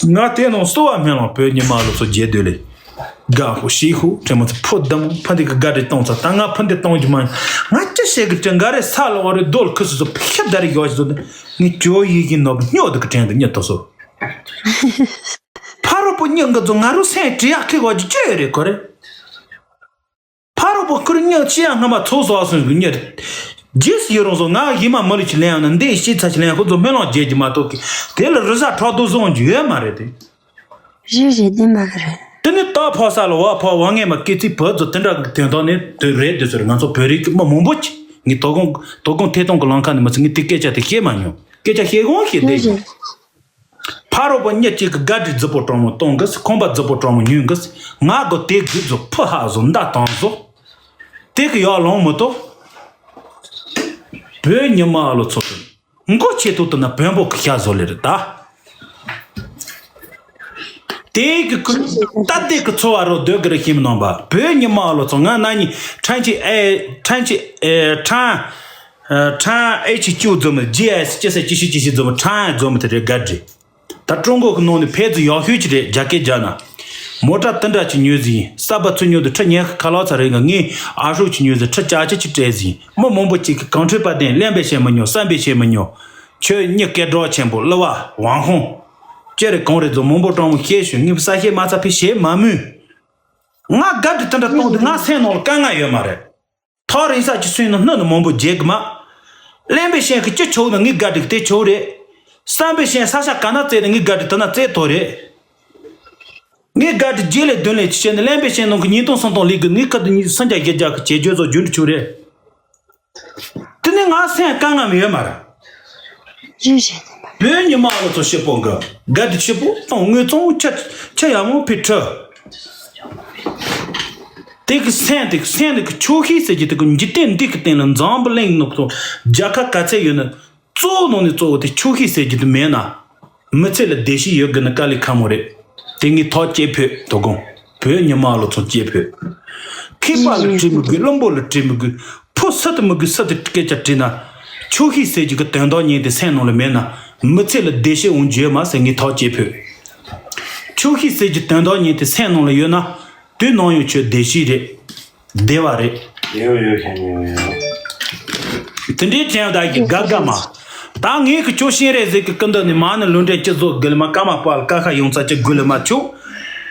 ང་དེ་ནང་སུ་བ་མེ་ལོང་བོད་ཉི་མ་ལོ་ཚོ་རྒྱལ་སྡོད་ལེ། དགའ་ཧུ་ཤི་ཧུ་དྲན་མོ་ཚོ་ཕོ་དམ་ཕ་འདི་གི་དགའ་འདྲི་གཏོང་ཚ། ད་ང་ཕ་འདི་གཏོང་རྒྱུ་མ། ང་ཅི་བཤད་གི་དྲན་ག་རེ་ས་ལོག་རེ་རྡོལ་ཁུ་སུ་ཚོ་ཕི་ཤ་ད་རེ་ཡོ་ཞི་ཚོ། ངས་ཇོ་ཡི་གི་ནོ་སྨྱོ་འདི་གི་དྲན་འདི་སྨྱོ་ཏོ་སོ། ཕ་རོ་པོ་སྨྱོ་འགའ་ཚོ་ང་རུ་སེམས་བྲི་ཡག་ཁི་གོ་ཅི་ཅི་ཡོད་རེད་གོ་རེད། ཕ་རོ་པོ་ཁུར་སྨྱོ་ཅི་ཡང་སྔ་མ་ཚོགས་སོ་ཨ་སོན་གི་སྨྱོ་རེད། རྗེས་སུ་ཡི་རང་སོ་ང་ཡི་མ་མི་ལུ་ཅི་ལན་ཡང་ན་འདི་ཤི་ཚ་ཅི་ལན་ཁོ་ཚོ་སྨོན་ལམ་རྒྱས་ཀྱི་མ་གཏོགས་ཀི་དེ་ལ་རི་ས་ཁྲག་རྡོ་བཟུང་རྒྱུ་ཡོད་མ་རེད་དེ། རེད་རེད་བདེན་པ་གི་རེད། དེ་ནི་རྟ་ཕོ་ས་ལ་བ་ཕོ་བ་ངེས་མ་སྐེ་ཚིག་བུ་ཚོ་དེ་འདྲ་གི་དོན་དག་ནི་དེ་རེད་དེ་ཚོ་རེད། ང་ཚོ་བོད་རིགས་ཀྱི་མི་མང་པོ་ཅིག་ངས་དོ་དགོང་དོ་དགོང་ཐད་གཏོང་གི་ལམ་ཁ་ནས་མི་ཚེ་ངས་དེ་སྐད་ཆ་དེ་བཤད་མ་མྱོང་། སྐད་ཆ་བཤད་དགོངས་བཤད་བསྡད་ཀྱི། རེད་རེད། ཕ་རོལ་པོ་མྱི་གཅིག་གི་དགའ་སྒྲིག་རྫི་པོ་སྤྲང་མོ་གཏོང་གི། ཁང་པ་རྫི་པོ་སྤྲང་མོ་ཉོས་གི། ང་གོ་དེ་གི་ཚོ་ཕུ་ཧ་བཟོ་མདའ་བཏང་བཟོ། དེ་གི་ཡག་ལོང་མི་ཏོ། བོད་ཉི་མ་ལོ་ཚོ་མགོ་ཆེ་ཏོ་དུ་ན་བོན་པོ་གི་ཤ་བཟོ་ལེ་རེད་ད། དེ་གི་ཀུན་ད་དེ་གི་འཚོ་བ་རོ་སྡོད་གི་རེ་ཤིམ་ནང་པ་བོད་ཉི་མ་ལོ་ཚོ་ང་ན་ནི་ཕྲན་ཅི་ཨེ་ཕྲན་ཅི་ཨེ་ཕྲན། ཕྲན་ཨེ་ཆི་ཅུ་འཛོམས་ཇི་ཨེ་སི་ཅི་སེ་ཅི་ཤི་ཅི་ཤི་འཛོམས་ཕྲན་འཛོམས་དེ་རེད་དགའ་འདྲི། ད་ཀྲུང་གོ་གི་ནང་ནས་ཕེ་ཙི་ཡག་ཤོས་ཅི་རེད། རྒྱ་སྐད་རྒྱ་ན། མོ་ཊ་དེ་འདྲ་ཅིག་ཉོས་ཟིན་ཡིན། ས་པ་ཚུ་ཉོས་དུ་ཁྲི་ཉན་ཁ་ལག་ཚ་རེད་འགའ། ངས་ཨ་ཧྲུག་ཅིག་ཉོས་ཟིན་ཁྲི་ལྕགས་ཅི་ཅིག་སྤྲད་ཟིན་ཡིན། མི་མང་པོ་ཅིག་གི་གང་འཕྲོད་པ་དན་གླེན་པའི་བཤད་མི་ཉོ། བསམ་པའི་བཤད་མི་ཉོ། ཁྱོད་མྱི་སྐད་གྲགས་ཆེན་པོ་གླུ་བ་ཝང་ཧོང་། ཅི་རེད་གང་རེད་ཚོ་མང་པོ་སྤྲང་མོ་བཤད་ཞུ། ངས་ས་བཤད་མ་ཚ་ཕི་བཤད་མ་མུས། ང་དགའ་འདྲི་དེ་འདྲ་གཏོང་དུས་ང་སེམས་ནང་ལ་དཀའ་ངལ་ཡོད་མ་རེད། ཐག་རིང་ས་ཀྱི་སུན་ནི་སྣོད་ནི་མང་པོ་རྒྱས་གི་མ། གླེན་པའི་ཤན་གི་ཅི་ཆོག་ནི་ངའི་དགའ་སྒྲིག་དེ་ཆོག་རེད། བསམ་པའི་ཤན་ས་ཤ་ག་ན་བཙལ་ནི་ངའི་དགའ་སྒྲིག་དེ་ན་བཙལ་ཐོ་རེད། ངའི་དགའ་སྒྲིག་རྗེས་ལས་བདུན་ལས་ཅི་བྱས་ནི་གླེན་པའི་ཤན་ནང་གི་ཉིས་སྟོང་སུམ་སྟོང་ལི་གི་ངའི་ཁ་དུ་ཉིས་སུམ་བརྒྱ་བརྒྱད་བརྒྱ་གི་བྱེད་སྤྱོད་ཚོ་རྒྱུན་དུ་ཆོག་རེད། དེ་ནི་ང་སེམས་དཀའ་ངལ་མི་ཡོད་མ་རེད། རེད་རེད། བོད་ཉི་མ་ལོ་ཚོ་ཤི་པོ་འགའ་དགའ་སྒྲིག་ཤི་པོ་དང་དངོས་ཚོང་ཆ་ཆ་ཡ་མོ་ཕི་ཁྲི། དེ་གི་སེམས་དེ་གི་སེམས་དེ་གི་ཆོས་ཤིག་ཟེར་གྱི་དེ་གི་འཇིག་རྟེན་འདི་གི་སྟེང་ལ་འཛམ་བུ་གླིང་ནོ་ཚོ་རྒྱལ་ཁབ་ག་ཚད་ཡོད་ན་གཙོ་བོ་ནང་ནས་གཙོ་བོ་དེ་ཆོས་ཤིག་ཟེར་གྱི་དེ་མེད་ན་མི་ཚེ་ལ་བདེ་སྐྱིད་ཡོད་དགོས་ན་དཀའ་ལས་ཁག་མོ་རེད། དེ་ངས་ཐག་བཅད་ཕོད་དོ་དགོང་བོད་ཉི་མ་ལོ་ཚོ་བཅད་ཕོད། མཁས་པ་ལ་དྲི་མི་དགོས། བླུན་པོ་ལ་དྲི་མི་དགོས། ཕོ་སི་ཏུ་མི་དགོས། སི་ཏུ་སྐད་ཆ་དྲིས་ན་ཆོས་ཤིག་ཟེར་གྱི་གི་དོན་དག་ཉན་དེ་སེམས་ནང་ལ་མེད་ན་མི་ཚེ་ལ་བདེ་སྐྱིད་འོང་རྒྱུ་ཡོད་མ་ཟེར་ངས་ཐག་བཅད་ཕོད། ཆོས་ཤིག་ཟེར་གྱི་དོན་དག་ཉན་དེ་སེམས་ནང་ལ་ཡོད་ན། དུས་ནམ་ཡང་ཁྱོད་བདེ་སྐྱིད་རེད། བདེ་བ་རེད། ཡོད་ཡོད་ཤ་ཉེ་ཡོད། དེ་འདྲའི་དྲན་བདག་གི་དགའ་དགའ་མ། ད་ངས་ཀྱི་ཁྱོད་ཤེས་རེད་ཟེར་གི་ཀི་འདི་ནི་མ་ནི་ལུས་འབྲེལ་སྤྱི་ཚོགས་དགུ་ལ་མ་ཀ་མ་པ་ལ་ཀ་ཁ་ཡོང་ཚ་ཅི་དགུ་ལ་མ་ཆུ།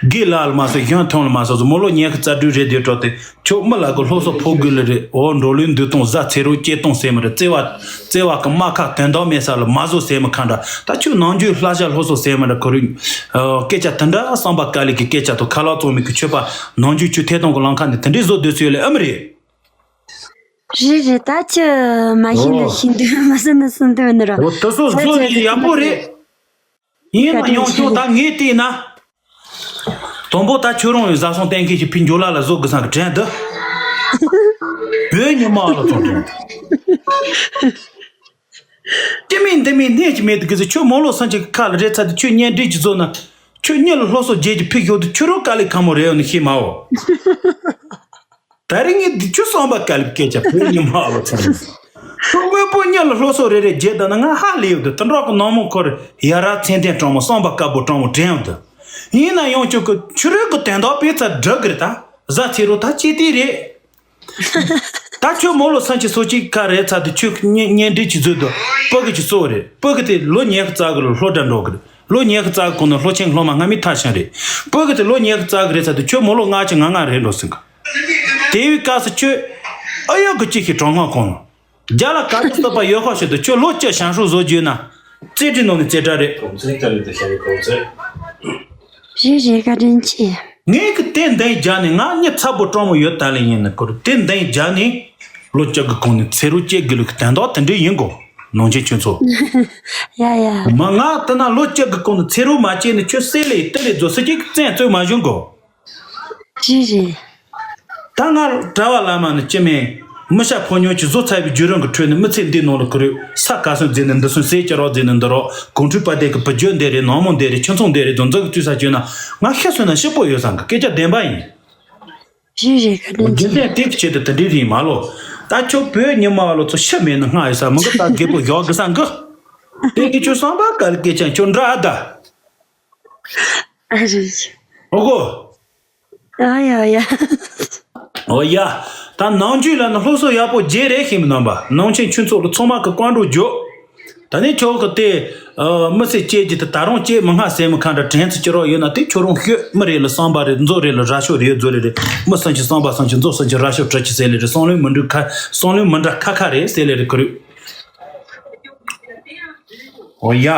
དགེ་ལ་ལ་མ་སོ་གཞོན་ཐོང་ལ་མ་སོ་སོ་མོ་ལོ་ཉན་གི་རྩ་དྲུག་རེད་དེ་འགྲོ་དེ། ཁྱོད་མི་ལ་གི་སློབ་གསོ་ཕོ་དགོས་ལེ་རེད། འོ་འགྲོ་ལུས་འདུག་གཏོང་བཟའ་ཚེ་རོགས་སྐྱེ་གཏོང་ཟེར་མི་རེད། བརྩེ་བ་བརྩེ་བ་གི་རྨ་ཁ་དོན་དག་མེད་ས་ལ་མ་བཟོ་ཟེར་མི་ཁ་འདྲ། ད་ཁྱོད་ནང་རྒྱུད་ལྷ་ཞྭ་སློབ་གསོ་ཟེར་མི་འདྲ་ཁོ་རིག་སྐད་ཆ་དེ་འདྲ་བསམ་པ་དཀའ་ལས་ཀྱི་སྐད་ཆ་དང་ཁ་ལག་བཙོང་མི་གི་ཆོས་པ་ནང་རྒྱུད་ཆུ་ཐེ་གཏོང་གི་ལམ་ཁ་ནས་དེ་འདྲའི་བཟོ་སྡོད་སུ་ཡོད་ལེ་ཨེ་མི་རེད། རེད་རེད། ད་ཁྱི་མ་ཤི་ན་ཤི་འདོད་མ་ཟིན་ན་སུན་འདོད་ནི་ར། འོ་དེ་ཚོ་བཟོ་ཡི་ཡག་པོ་རེད། ཡིན་ན་ཡང་ཁྱོད་ད་ངས་བལྟས་ན། དང་པོ་ད་ཁྱོད་རང་ཡང་བཟའ་ཚང་གཏན་འཁེལ་གྱི་ཕི་འགྱོ་ལ་ལ་བཟོ་དགོས་སམ་གི་དྲན་འདི། བོད་ཉི་མ་ལ་ཚོང་དྲན། དེ་མིན་འདི་མིན་གནས་ཀྱི་མེད་དུ་གི་ཚེ་ཁྱོད་མོ་ལོ་སང་ཅིག་གི་ཁ་ལ་རེད་ཚ་དུ་ཁྱོད་གཉེན་སྒྲིག་གྱི་བཟོ་ན། ཁྱོད་གཉེན་ལ་སློབ་གསོ་རྒྱས་ཀྱི་ཕི་ཞོག་དུ་ཁྱོད་རང་དཀའ་ལས་ཁག་མོ་རེད་ཡོང་ནི་ཤེས་མ་འོ། ད་རིང་ངས་འདི་ཆུ་སོང་པ་དཀའ་ལས་སྐད་ཆ་བོད་ཉི་མ་ལ་ཚོང་། ཁྱོད་དངོས་པོ་གཉེན་ལ་སློབ་གསོ་རེ་རེ་རྒྱས་ད་ན་ང་ཧ་ལས་ཡོད་དུ་དུ་འགྲོག་གི་ནང་མོ་འཁོར་ཡ་ར་མཚན་ལྡན་སྤྲང་མོ་སོང་པ་དཀའ་པོ་སྤྲང་མོ་དྲན་ཡོད་དུ། ཡིན་ན་ཡང་ཁྱོད་ཀྱི་ཆུ་རུད་ཀྱི་དོན་དག་དཔེ་ཚ་འགྲིག་གི་རེད་ད། བཟའ་ཚེ་རོ་ད་ཅི་སྟེ་རེད། ད་ཁྱོད་མོ་ལོ་སང་ཆེ་སོ་གཅིག་ཁ་རེད་ཚ་དུ་ཁྱོད་གཉེན་གཉེན་སྒྲིག་གི་བཟོས་དུ་སྤུ་གི་ཅི་གཙོ་བོ་རེད། སྤུ་གི་དེ་ལོ་ཉི་ཤུ་རྩ་གི་ལོ་སློབ་གྲྭ་འགྲོ་གི་རེད། ལོ་ཉི་ཤུ་རྩ་གི་གོང་ནས་སློབ་ཆེན་སློབ་མ་སྔ་མའི་མཐའ་ཤན་རེད། སྤུ་གི་དེ་ལོ་ཉི་ཤུ་རྩ་གི་རེད་ཚ་དུ་ཁྱོད་མོ་ལོ་ལྔ་ཅི་ང་ལྔ་རེད་འགྲོ་ཟིན་གི། དེ་བའི་སྐབས་སུ་ཁྱོད་ཨ་ཡོད་གི་ཅི་ཞིག་གྲོང་ཁོང་གོང་ལ། རྒྱ་ལ་ག་ཚོད་བསྟོད་པ་ཡོད་ཁ་ཤོད་དུ་ཁྱོད་ལོ་བཅུ་ཞང་ཧྲུག་བཟོ་རྒྱུ་ན། རྩེ་གྲི་ནང་ནས་རྩེ་གྲ་རེད། གོང་ཚད་ལྟར་དུ་ཤ་བའི་གོང་ཚད། རེད་རེད་བཀའ་དྲིན་ཆེ། ངས་གི་དེ་འདའི་རྒྱ་ནས་ང་གཉིད་ཚ་པོ་སྤྲང་མོ་ཡོད་ད་ལེ་ཡིན་ནི་ཁོར་དེ་འདའི་རྒྱ་ནས། ལོ་བཅུ་གི་གོང་ནས་ཚེ་རུ་སྐྱེ་དགོས་ལུགས་དོན་དག་དེ་འདྲ་ཡིན་གོ། ནང་ཆེན་ཁྱོད་ཚོ། ཡ་ཡ། མ་ང་དེ་ན་ལོ་བཅུ་གི་གོང་ནས་ཚེ་རུ་མ་སྐྱེས་ནས་ཁྱོད་སེ་ལེ་ཏི་ལེ་བཟོ་སི་ཅིག་བཙན་བཙོས་མ་བྱུང་གོ། རེད་རེད། ད་ང་གྲྭ་བ་བླ་མ་ནི་ཅི་མིན། མི་ཤ་ཕོ་ཉོ་གྱི་བཟོ་ཚར་བའི་བརྒྱུད་རིམ་གྱི་ཁྲོད་ནས་མི་ཚེ་འདིའི་ནང་ལ་ཁུར་ས་ག་སོན་འཛིན་ནས་འདི་སོན་ཟས་ཀྱི་རོགས་འཛིན་ནས་འདི་རོགས་གོང་ཁྲོས་པ་དེ་གི་བུ་རྒྱུད་འདི་རེད། ནང་མོ་འདི་རེད། ཁྱིམ་ཚང་འདི་རེད། རྫོང་འཛུགས་ཀྱི་བཙུགས་ས་བྱོས་ན་ང་ཤི་སོན་ན་ཤི་པོ་ཡོད་བསམ་གི་སྐད་ཆ་བདེན་པ་ཡིན། རེད་རེད། ག་དོན་རྒྱུ་ཅི། མཚན་དེ་གི་ཆེད་དུ་དེ་འདྲའི་རིགས་མ་ལོ། ད་ཁྱོད་བོད་ཉི་མ་ལོ་ཚོ་ཤི་མེད་ན་སྔ་ཡོད་ས་མི་གི་ད་རྒད་པོ་ཡོག་གི་ས་འགི། དེ་གི་ཁྱོད་བསམ་པ་ག་ལ་སྐད་ཆ་ཁྱོད་འདྲ་ཨ་ད། ཨ་རེད། ཨོ་གོ། ཨ་ཡ་ཡ། ཨོ་ཡ། ད་ནང་ཆོས་ལ་ནི་སློབ་གསོ་ཡག་པོ་རྒྱས་རེད་ཤེས་མི་རྣམ་པ་ནང་ཆེན་ཆོས་ཚོགས་ལ་ཚང་མ་གི་བཀའ་འགྲོ་རྒྱོབ། ད་ནི་ཁྱོད་གི་དེ། མི་ཚེ་སྐྱེལ་རྒྱུ་དེ་ད་རུང་སྐྱེལ་མི་སྔ་ཟེར་མི་ཁ་འདྲ་དྲན་ཚུལ་ཅི་རོགས་ཡོད་ན་དེ་ཁྱོད་རང་ཤོད། མི་རེ་ལ་བསམ་པ་རེད། མཛོ་རེ་ལ་ར་ཤོད་རེད། མཛོ་རེ་རེད། མི་སུམ་ཅུ་བསམ་པ་སུམ་ཅུ། མཛོ་སུམ་ཅུ་ར་ཤོད་གྲུ་ཅི་ཟེར་ལེ་རེད། བསམ་བློ་མི་འདྲ་ཁ། བསམ་བློ་མི་འདྲ་ཁ་ཁ་རེད་ཟེར་ལེ་རེད་ཁུ་རུ། ཨོ་ཡ།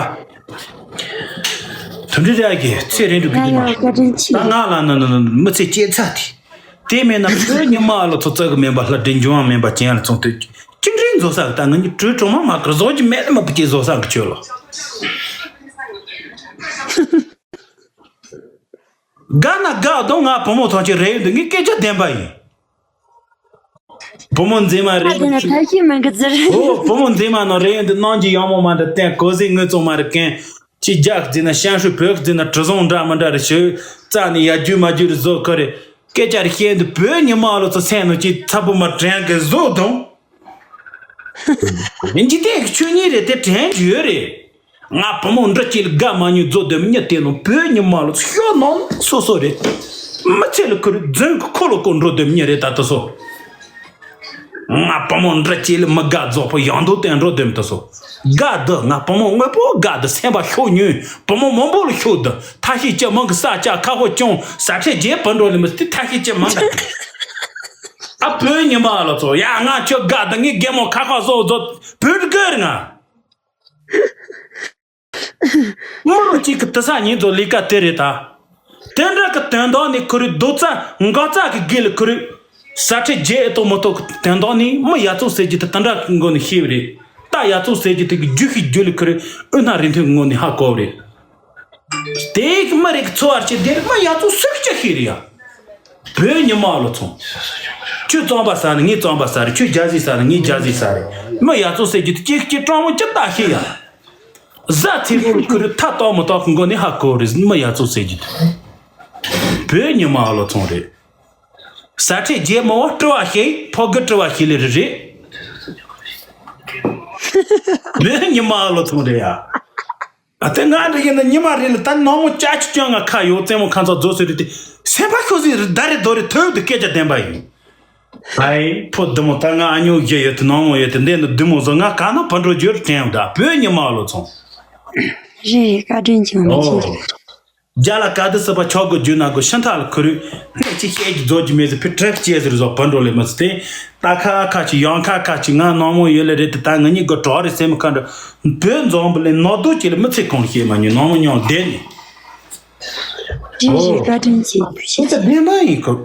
དུ་འདྲི་རེ་གི་ཚེ་རིང་འདུག་གི་དེ་མ། ད་ང་ལ་ན་ན་ན་མི་ཚེ་སྐྱེལ་ཚར་དེ། དེ་མེད་ན་བོད་ཉི་མ་ལ་ཚོ་བཙག་གི་མེད་པ་ལྷ་འདྲེ་འབྱུང་བ་མེད་པ་ཅན་ལ་ཚོང་དུས་ཅི་འདྲའི་བཟོ་ས་གི་ད་ང་གཉིས་གྲོས་གྲོང་མ་མ་གར་བཟོ་གི་མེད་ན་མ་བུ་སྐྱེལ་བཟོ་ས་གི་ཆོས་ལ། དགའ་ན་དགའ་དང་ང་བུ་མོ་ཐོག་ཆེ་རེད་འདུག་ངའི་སྐད་ཆ་བདེན་པ་ཡིན། བུ་མོ་མཛེས་མ་རེད། ཨ་དེ་ན་ཐབས་ཤེས་མི་འགི་ཟེར། ཨོ་བུ་མོ་མཛེས་མ་ནང་རེད་འདུག་སྣང་གི་ཡང་མོ་མ་འདྲ་བསྟན་གོ་ཟིག་ངོས་བཙོང་མ་རེད་མཁན། ཅི་རྒྱག་ཟེར་ན་ཤང་ཧྲུའུ་བོད་ཟེར་ན་དྲི་བཟང་འདྲ་མི་འདྲ་རེ་ཞུ། རྩ་ནས་ཡ་རྒྱུས་མ་རྒྱུས་རེ་བཟོ་ཁོ་རེ། སྐད་ཆ་རེ་བཤད་འདུག་བོད་ཉི་མ་ལོ་ཚོ་སེམས་ནང་ཅི་ཚ་པོ་མ་དྲན་གི་བཟོ་དང་། འཇིག་རྟེན་གི་ཆོས་ཉིད་རེད་དེ་དྲན་རྒྱུ་ཡོད་རེད། ང་བུ་མོ་འདྲི་གཅིག་ལ་དགའ་མ་མྱོང་རྫོགས་དེ་མི་ཉིད་དེ་ནང་བོད་ཉི་མ་ལོ་ཤོ་ནང་སོ་སོ་རེད། མི་ཚེ་ལ་ཁུར་རྫུན་གི་ཁོ་ལོ་ཀོ་འགྲོ་དེ་མི་ཉིད་རེད་ད་ལྟ་སོ། ང་བུ་མོ་འདྲི་གཅིག་ལ་མི་དགའ་རྫོགས་པོ་ཡང་དུ་བསྟན་འགྲོ་དེ་མི་ལྟ་སོ། དགའ་འདི་ང་བུ་མོ་དངོས་པོ་དགའ་འདི་སེམས་པ་ཤོ་ཉུང་བུ་མོ་མང་པོ་ལ་ཤོ་འདི་ཐ་ཤི་ཅི་མང་གི་ས་ཆ་ཁ་ཧོ་ཅུང་ས་ཁྲལ་རྒྱས་བུ་འགྲོ་ལ་མི་སྟེ་ཐ་ཤི་ཅི་མང་གི། ཨ་བོད་ཉི་མ་ལོ་ཚོ་ཡ་ང་ཁྱོད་དགའ་འདི་ངའི་རྒན་མོ་ཁ་ཁ་བཟོ་བཟོ་བོད་དགའ་རེད་ང་། མི་རོ་གཅིག་གི་དུ་ས་ཉིན་ཚོ་ལས་ཀ་དེ་རེད་ད། དེ་འདྲ་གི་དོན་དག་ནི་ཁོ་རེ་རྡོ་རྩ་འགག་རྩ་གི་དགེ་ལ་ཁོ་རེ། ས་ཁྲལ་རྒྱས་ཨེ་ཐོག་མ་ཐོག་གི་དོན་དག་ནི་མི་ཡ་ཚོ་ཟེར་གྱི་དེ་དེ་འདྲ་གི་མགོ་ནས་ཤེས་པ་རེད། ད་ཡ་ཚོ་ཟེར་གྱི་དེ་གི་རྒྱུ་ཤི་རྒྱུ་ལ་ཁོ་རེ་ཨུ་ན་རིན་ཐོན་གི་ངོ་ནས་ཧ་གོ་བ་རེད། དེ་གི་མི་རིགས་ཚོ་བར་གྱི་དེར་མི་ཡ་ཚོ་སུག་ཅི་ཤེས་རེད་ཡ། བོད་ཉི་མ་ལོ་ཚོང་། ཁྱོད་གཙང་པ་ཟ་ནི་ངས་གཙང་པ་ཟ་རེད། ཁྱོད་རྒྱ་ཟིག་ཟ་ནི་ངས་རྒྱ་ཟིག་ཟ་རེད། མི་ཡ་ཚོ་ཟེར་གྱི་དེ་གཅིག་གཅིག་སྤྲང་མོ་ཅི་ལྟ་ཤེས་ཡ། བཟའ་ཚེ་རིང་ཁུ་རུ་ཐ་ཏོག་མི་ཏོག་གི་མགོ་ནས་ཧ་གོ་རེད། མི་ཡ་ཚོ་ཟེར་གྱི་དེ། བོད་ཉི་མ་ལོ་ཚོང་རེད། ས་ཁྲལ་རྒྱས་མ་བ་སྤྲི་བ་ཤེས་ཕོ་གི་སྤྲི་བ་ཤེས་ལེ་རེད་རེད། བོད་ཉི་མ་ལོ་ཚོང་རེད་ཡ། ཨ་དེ་ང་འདྲ་ཡིན་ན་ཉི་མ་རེ་ལ་ད་ནང་མོ་ཅག་ཅིག་ཀྱང་ང་ཁ་ཡོད་རྩེད་མོ་ཁ་མཚར་རྫོགས་སོ་རེད་དེ། སེམས་པ་ཤོ་ཟིག་རེད་ད་རེད་དོ་རེད་ཐོས་དུ་སྐད་ཆ་བདེན་པ་ཡིན། ཨའི་ཕོ་བདུད་མོ་ད་ང་ཨ་ཉོ་བཞི་ཡོད་དེ་ནང་མོ་ཡོད་དེ་འདི་ནི་བདུད་མོ་བཟོ་ང་ག་ན་བུ་འགྲོ་རྒྱུར་དྲན་ཡོད་ད་བོད་ཉི་མ་ལོ་ཚོང་། རེད་རེད་བཀའ་དྲིན་ཆེ་བ་མི་ཨོ། ཁྱེད་རེད། རྒྱ་ལ་ག་དུ་སྲིད་པ་ཆོག་གི་རྒྱུ་ན་གོ་ཤིན་ཐག་ལ་ཁུ་རུ། གནས་ཅི་བཤད་ཀྱི་རྫོགས་ཀྱི་མེད་ཟེར་ཕི་ཊྲེག་ཅེས་ཟེར་བཟོ་བུ་འགྲོ་ལེ་མི་ཚེ་དེ། ད་ཁ་ཁ་ཅིག་ཡང་ཁ་ཁ་ཅིག་ང་ནང་མོ་ཡོད་ལེ་རེད་དེ་ད་ང་གཉིས་གོ་གྲོགས་རེད་སེམས་ཁ་འདྲ། བོད་འཛོམས་པ་ལས་ནོར་དུ་ཅི་ལ་མི་ཚེ་གང་ཤེས་མ་ཉུང་ནང་མོ་ཉོང་བསྡད་ནས། རེད་རེད་བཀའ་དྲིན་ཆེ། ཤིན་ཐག་བདེན་པ་ཡིན་ཁུ།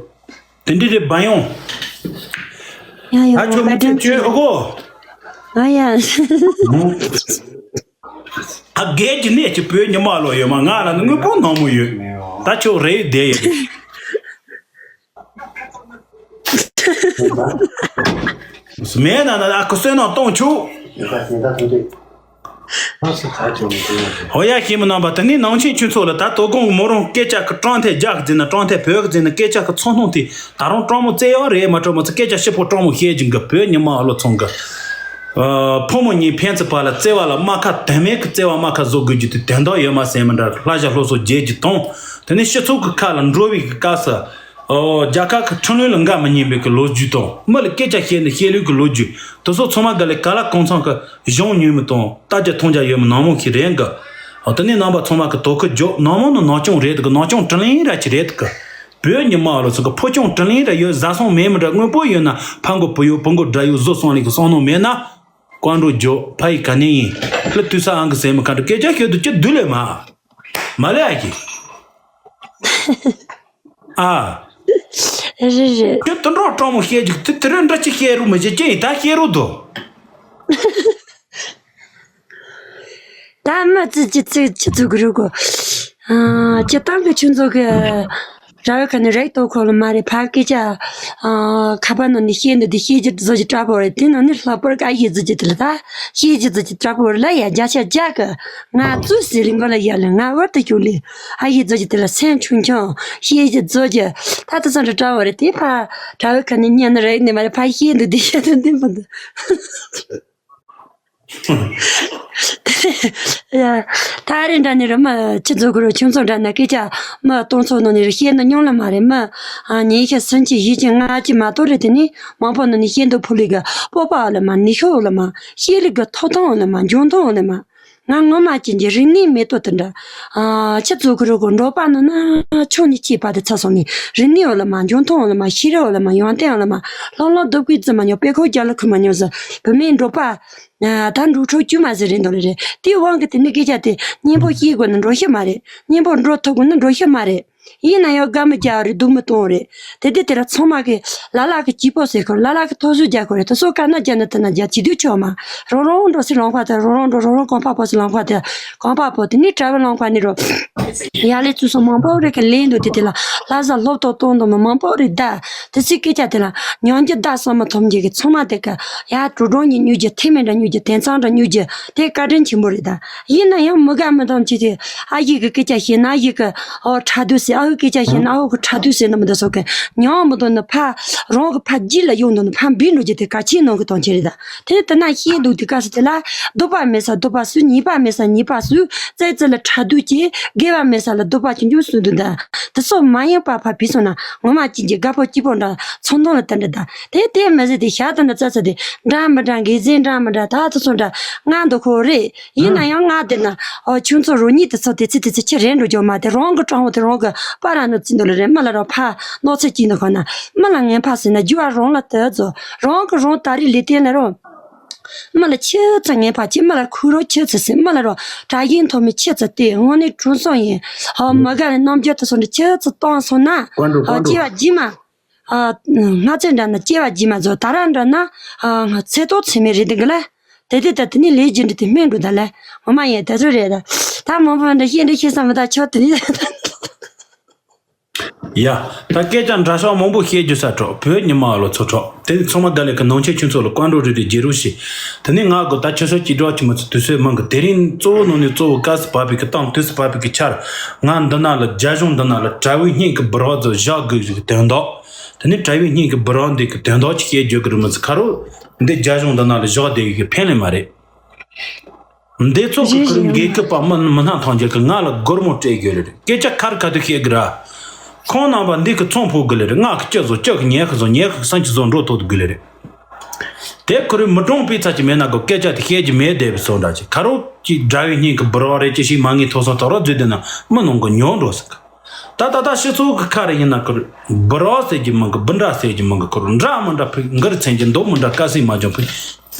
དེ་འདྲི་རེད་བ་ཡོང་། ཡང་ཡང་ད་ཁྱོད་བཀའ་དྲིན་ཆེ། ཨོ་གོ། ཨ་ཡ། ཨ་རྒས་ཀྱི་གནས་ཀྱི་བོད་ཉི་མ་ལོ་ཡོད་མ་ང་ལ་ནི་དངོས་པོ་ནང་མོ་ཡོད། ད་ཁྱོད་རེད་བསྡད་ཡོད། མེད་ན་ན་ཨ་ཁུ་བསོད་ནམས་གཏོང་ཆུག་ཧོ་ཡ་ཤེས་མི་རྣམ་པ་དེ་ནི་ནང་ཆེན་ཆོས་ཚོགས་ལ་ད་དོ་དགོང་མོ་རང་སྐད་ཆ་གི་དྲང་ཐད་རྒྱག་ཟིན་ན་དྲང་ཐད་བོད་གི་ཟིན་ན་སྐད་ཆ་གི་ཚོང་སྣང་དེ། ད་རུང་སྤྲང་མོ་བཙལ་ཡག་རེད་མ་སྤྲང་མོ་ཚོ་སྐད་ཆ་ཞིབ་པོ་སྤྲང་མོ་བཤད་ཀྱི་འགི་བོད་ཉི་མ་ཨ་ལོ་ཚང་གི་ཕོ་མོ་གཉིས་ཕན་ཚུན་བར་ལ་བརྩེ་བ་ལ་རྨ་ཁ་དོན་མེད་ཀྱི་བརྩེ་བ་རྨ་ཁ་བཟོ་དགོས་རྒྱུ་དེ་དོན་དག་ཡོད་མ་ཟེར་མི་འདྲ་ལྷ་ཞྭ་ལྷོ་སོ་རྒྱས་ཀྱི་དང་དེ་ནས་སྤྱི་ཚོགས་ཀྱི་ཁ་ལ་འགྲོ་བའི་གི་སྐབས་སུ་རྒྱལ་ཁབ་ཀྱི་ཁྲིམས་ལུགས་ལ་འགལ་མི་ཉན་པའི་གི་ལོ་རྒྱུས་དང་མི་ལ་སྐད་ཆ་བཤད་ནས་བཤད་ལུགས་ཀྱི་ལོ་རྒྱུས་དེ་ཚོ་ཚང་མ་ག་ལེ་ག་ལ་གང་འཚམ་གི་གཞུང་ཉུལ་མི་དང་ལྟ་རྒྱ་མཐོང་རྒྱ་ཡོད་མི་ནང་མོ་ཞིག་རེད་གི་དེ་ནས་རྣམ་པ་ཚང་མ་གི་དོ་ཁུར་རྒྱོབ་ནང་མོ་ནི་ནང་སྐྱོང་རེད་གི་ནང་སྐྱོང་དྲིན་ལན་ར་ཅི་རེད་གི་བོད་ཉི་མ་ལོ་ཚོ་གི་ཕོ་སྐྱོང་དྲིན་ལན་ར་ཡོད་བཟའ་ཚང་མེད་མི་འདྲ་དངོས་པོ་ཡོད་ན་ཕ་མགོ་བུ་ཡོད་བུ་མགོ་དགྲ་ཡོད་བཟོ་སོང་ལེ་གི་བསམ་མནོ་མེད་ན་བཀའ་འགྲོ་རྒྱོབ་ཕ་ཡི་ག་ནས་ཡིན་ལ་དུས་ས་ཨང་གི་ཟེར་མི་ག་འདྲ་སྐད་ཆ་ཤོད་དུ་ཅི་དུ་ལེ་མ་མ་ལེ་ཨ་ཀི་ཨ། རེད་རེད། ཁྱོད་དུད་འགྲོ་སྤྲང་མོ་བཤད་ཅིག་དེ་དེ་རིང་འདྲ་ཅི་བཤད་རུ་མི་བྱེད་ཅི་ཡིན་ད་བཤད་རུ་དོ། ད་མ་ཙི་ཅི་ཙི་ཅི་ཙི་གི་རུ་གོ། ཨ་ཅི་ཏང་གི་ཆུ་མཛོད་གི་ དྲ་བའི་ཁ་ནས་རེག་ཐོབ་ཁོ་ལ་མ་རེད། ཕ་སྐད་ཆ་ཨ་ཁ་པར་ནང་ནས་བཤད་འདུག་དེ་བཤད་རྒྱུ་བཟོ་རྒྱུ་དྲག་པོ་རེད། དེ་ནང་ནས་ལྷག་པར་གྱི་ཨ་ཡེ་བཟོ་རྒྱུ་དེ་ལ་ད་བཤད་རྒྱུ་བཟོ་རྒྱུ་དྲག་པོ་རེད་ལ། ཡ་བརྒྱ་ཆ་བརྒྱ་གི་ང་ཙུག་ཟེར་རིང་པ་ལ་ཡ་ལ་ང་བར་དུ་བྱུང་ལེ། ཨ་ཡེ་བཟོ་རྒྱུ་དེ་ལ་སེམས་ཆུང་ཆུང་བཤད་རྒྱུ་བཟོ་རྒྱུ་ད་དེ་ཚོ་འདྲ་དྲག་པོ་རེད། དེ་ཕ་དྲ་བའི་ཁ་ནས་ཉན་ན་རེག་ནས་མ་རེད། ཕ་བཤད་འདུག་དེ་བཤད་འདུག་དེ་མ་འདུག་ཡ། ད་རེས་འདྲ་ནི་རུ་མི་ཁྱི་ཚོ་གུ་རུ་ཁྱིམ་ཚང་འདྲ་ན་སྐད་ཆ་མི་སྟོང་ཚོ་ནང་ནི་རུ་བཤད་ན་སྙོང་ལ་མ་རེད། མི་ཨ་ཉིས་ཤ་སུམ་ཅུ་བཞི་ཅུ་ལྔ་ཅུ་མ་གཏོགས་རེད། དེ་ནི་མང་པོ་ནང་ནི་བཤད་འདུག་ཕུ་ལི་གི་སྤོབས་པ་འོ་ལ་མ་ནི་ཤོ་འོ་ལ་མ་ཤེས་ལི་གི་ཐོབ་ཐང་འོ་ལ་མ་འཇོན་ཐང་འོ་ལ་མ། ང་ངོ་མ་ཅན་གྱི་རིག་གནས་མེད་དོ་དེ་འདྲ། ཨ་ཁྱི་ཚོ་གུ་རུ་གི་འབྲོག་པ་ནི་ན་ཆུང་ནི་སྐྱེས་པ་དེ་ཚ་སོང་ནི་རིག་གནས་འོ་ལ་མ་འཇོན་ཐང་འོ་ལ་མ་ཤེས་རིག་འོ་ལ་མ་ཡོན་ཏན་འོ་ལ་མ་ལྷང་ལྷང་སྡུག་གི་རྩི་མ་མྱོང་པེ་ཁོ་རྒྱ་ལ་ཁུ་མ་མྱོང་ཟེར་བུད་མེད་འབྲོག་པ། ད་འབྲོག་ཕྲུག་དཀྱུས་མ་ཟེར་རེད་འདུག་ལེ་རེད། དེའི་དབང་གིས་དེ་ནི་སྐད་ཆ་དེ་སྙན་པོ་བཤད་དགོས་ན་འགྲོ་ཤེས་མ་རེད། སྙན་པོ་འགྲོ་ཐུབ་དགོས་ན་འགྲོ་ཤེས་མ་རེད། ཡིན་ན་ཡང་དགའ་མི་རྒྱག་རེད། སྡུག་མི་གཏོང་རེད། དེ་དེ་དེ་ལ་ཚང་མ་གི་ལ་ལ་གི་སྐྱིད་པོ་ཟེར་ཁོ་ལ་ལ་གི་ཐོབ་ཟོས་རྒྱག་ཁོ་རེད། དེ་སོ་དཀའ་ན་རྒྱག་ན་དེ་ན་རྒྱག་བྱེད་དུས་ཆོག་མ། རང་རང་འགྲོ་སི་ལོང་ཁ་དེ་རང་རང་འགྲོ་རང་རང་གོང་འཕགས་པོ་སི་ལོང་ཁ་དེ་གོང་འཕགས་པོ་དེ་ནི་གྲྭ་བའི་ལོང་ཁ་ནི་རོ། ཡ་ལེ་ཚུལ་སོང་མང་པོ་རེད་གི་ལེན་འདུག་དེ་དེ་ལ་ལྷ་ས་སློབ་གྲྭ་གཏོང་འདུག་མི་མང་པོ་རེད་ད། དེ་སི་སྐད་ཆ་དེ་ལ་ཉོན་རྒྱུ་ད་བསམ་མི་ཐོབ་རྒྱུ་གི་ཚང་མ་དེ་གི་ཡ་དྲུག་སྒྲོན་གྱི་ཉུག་རྒྱུ་ཐེ་མེད་འདྲ་ཉུག་རྒྱུ་དེང་སང་འདྲ་ཉུག་རྒྱུ་དེ་བཀའ་དྲིན་ཆེན་པོ་རེད་ད། ཡིན་ན་ཡང་མི་དགའ་མི་འདོམ་ཅིག་དེ་ཨ་ཡིག་གི་སྐད་ཆ་བཤད་ན་ཨ་ཡིག་གི་ཨོ་ཁྲ་དུ་ཟེར། ཨ་ཧུ་སྐད་ཆ་བཤད་ན་ཨ་ཧུ་གི་ཁྲ་དུ་ཟེར་ན་མི་འདུག་སོགས་ཀྱི་ཉོན་མི་འདོམ་ནི་ཕ་རང་གི་ཕ་རྗེས་ལ་ཡོང་འདུག་ནི་ཕ་འབུད་འགྲོ་རྒྱུ་དེ་གལ་ཆེན་ནང་གི་དོན་ཆེན་རེད་ད། དེ་དེ་ན་ཤེས་འདུག་དེ་ག་སི་དེ་ལ་སྡུག་པ་མེད་ས་སྡུག་པ་སུ་ཉེས་པ་མེད་ས་ཉེས་པ་སུ་བཙལ་བཙལ་ལ་ཁྲ་དུ་ཅེ་དགེ་བ་མེད་ས་ལ་སྡུག་པ་ཅི་འཇུག་སུ་འདུག་ད། དེ་སོགས་མ་ཡིན་པ་ཕ་བི་སོང་ན་ངོ་མ་ཅི་འཇི་དགའ་པོ་སྐྱིད་པོ་འདྲ་ཚོང་དོན་ལ་དེ་འདྲ་ད། དེ་དེ་མི་ཟེར་དེ་ཤ་དང་འདྲ་ཙ་ཙ་དེ་འདྲ་མི་འདྲ་འགལ་ཟིན་འདྲ་མི་འདྲ་ད་དེ་ཚོ་འདྲ་ང་འདུག་ཁོ་རེད། ཡིན་ན་ཡང་ང་དེ་ན་ཨོ་ཁྱོད་ཚོ་རོ་གཉིས་དེ་ཚོ་དེ་ཚེ་དེ་ཚེ་ཁྱི་རེད་འགྲོ་རྒྱུ་མ་དེ་རང་གི་སྤྲང་བོ་དེ་རང་གི་པ་ར་ནི་བརྩི་འདུག་ལ་རེད། མི་ལ་རོ་ཕ་གནོད་འཚེ་སྐྱིད་འདུག་ཁོ་ན་མི་ལ་ངན་པ་ཟེར་ན་རྒྱུ་བ་རང་ལ་དེ་ཚོ་རང་གི་རང་ད་རེས་ལས་བརྟེན་ལ་རོ། མི་ལ་ཁྱི་ཚོ་ངན་པ་ཅི་མི་ལ་ཁུ་རོ་ཁྱི་ཚོ་ཟེར་མི་ལ་རོ་དྲ་ཡིན་ཐོག་མི་ཁྱི་ཚོ་དེ་དངོས་གནས་གྲུང་སོང་ཡིན། ཧ་མི་དགའ་བའི་རྣམ་འགྱུར་དེ་སོང་འདྲ་ཁྱི་ཚོ་གཏོང་སོང་ན་ཧ་སྐྱེ་བ་རྗེས་མ། ཨ། སྔ་ཚེ་འདྲ་ན་སྐྱེ་བ་རྗེས་མ་ཚོ་ད་ར་འདྲ་ན་ཨ། ཚེ་ཏོག་ཚེ་མེད་རེད་འདུག་གི་ལ། དེ་དེ་ད་དེ་ནི་ལས་རྒྱུ་འབྲས་དེ་སྨིན་འགྲོ་ད་ལ། ངོ་མ་ཡིན་དེ་ཚོ་རེད་ད། ད་མང་པོ་འདྲ་ཤེས་འདྲ་ཤེས་ས་མི་ད་ཆོག་དེ་ནི། ཡ། ད་སྐད་ཆ་འདྲ་ཤོག་མང་པོ་བཤད་རྒྱུ་ས་གྲོགས་བོད་ཉི་མ་ལོ་ཚོ་གྲོགས་དེ་ནི་ཚང་མ་དགའ་ལས་ཀྱི་ནང་ཆེན་ཁྱོད་ཚོ་ལ་བཀའ་འགྲོ་རེ་རེ་རྒྱལ་རོགས་ཞེས། དེ་ནི་ང་གི་ད་ཆུ་ཚོད་གཅིག་གྲོགས་ཆུ་མ་ཚོ་དུས་ཚོད་མང་གི་དེ་རིང་གཙོ་བོ་ནང་ནས་གཙོ་བོ་སྐབས་སུ་བབས་པའི་གི་གཏམ་དུས་སུ་བབས་པའི་གི་ཆར་ང་འདི་ན་ལ་རྒྱ་གཞུང་འདི་ན་ལ་དྲ་བའི་སྙིང་གི་འབུར་བ་ཚོ་བཞག་དགོས་ཞེས་དོན་དག་དེ་ནི་དྲ་བའི་སྙིང་གི་འབུར་བ་འདི་གི་དོན་དག་ཅིག་བཤད་རྒྱུ་གི་རི་མོ་ཚོ་ཁ་རོ་འདི་རྒྱ་གཞུང་འདི་ན་ལ་བཞག་བསྡད་ཡོད་གི་ཕན་ལས་མ་རེད། འདི་ཚོ་གི་ཁུར་འགན་ཁུར་པ་མི་མི་སྣ་ཐང་རྒྱལ་གི་ང་ལ་སྒོར་མོ་སྤྲད་དགོས་རེད། སྐད་ཆ་ཁ་རི་ཁ་ཐུག་བཤད་གི་ར། ཁོང་རྣམ་པ་འདི་གི་ཚོང་ཕོག་གི་ལེ་རེད། ང་གི་སྐྱི་བཟོ་སྐྱི་གི་ཉལ་གི་བཟོ་ཉལ་གི་སང་ཁྱི་བཟོ་འགྲོ་ཐུབ་གི་ལེ་རེད། དེ་ཁུར་མི་གྲོང་པའི་ཚ་ཅི་མེད་ན་གི་སྐད་ཆ་དེ་བཤད་ཀྱི་མེད་བསྡད་པའི་བཟོ་འདྲ་ཅིག་ཁ་རོག་ཅིག་དགྲ་བའི་སྙིང་གི་འབུར་བ་རེད་ཅི་ཞིག་མ་ངེས་ཐོག་སོང་ཐོག་རོགས་བརྫུས་བསྡད་ན་མི་ནང་གི་ཉོ་འགྲོ་ཟེར་གི། ད་ད་ད་སྤྱི་ཚོགས་ཀྱི་ཁ་རེ་ཡིན་ན་ཁུར་འབུར་བ་ཟེར་གྱི་མང་གི་འབུ་འདྲ་ཟེར་གྱི་མང་གི་ཁུར་འདྲ་མི་འདྲ་ཕུ་འགིར་མཚན་གྱི་མདོག་མི་འདྲ་དཀར་སེར་མ་འཇོག་ཕུ།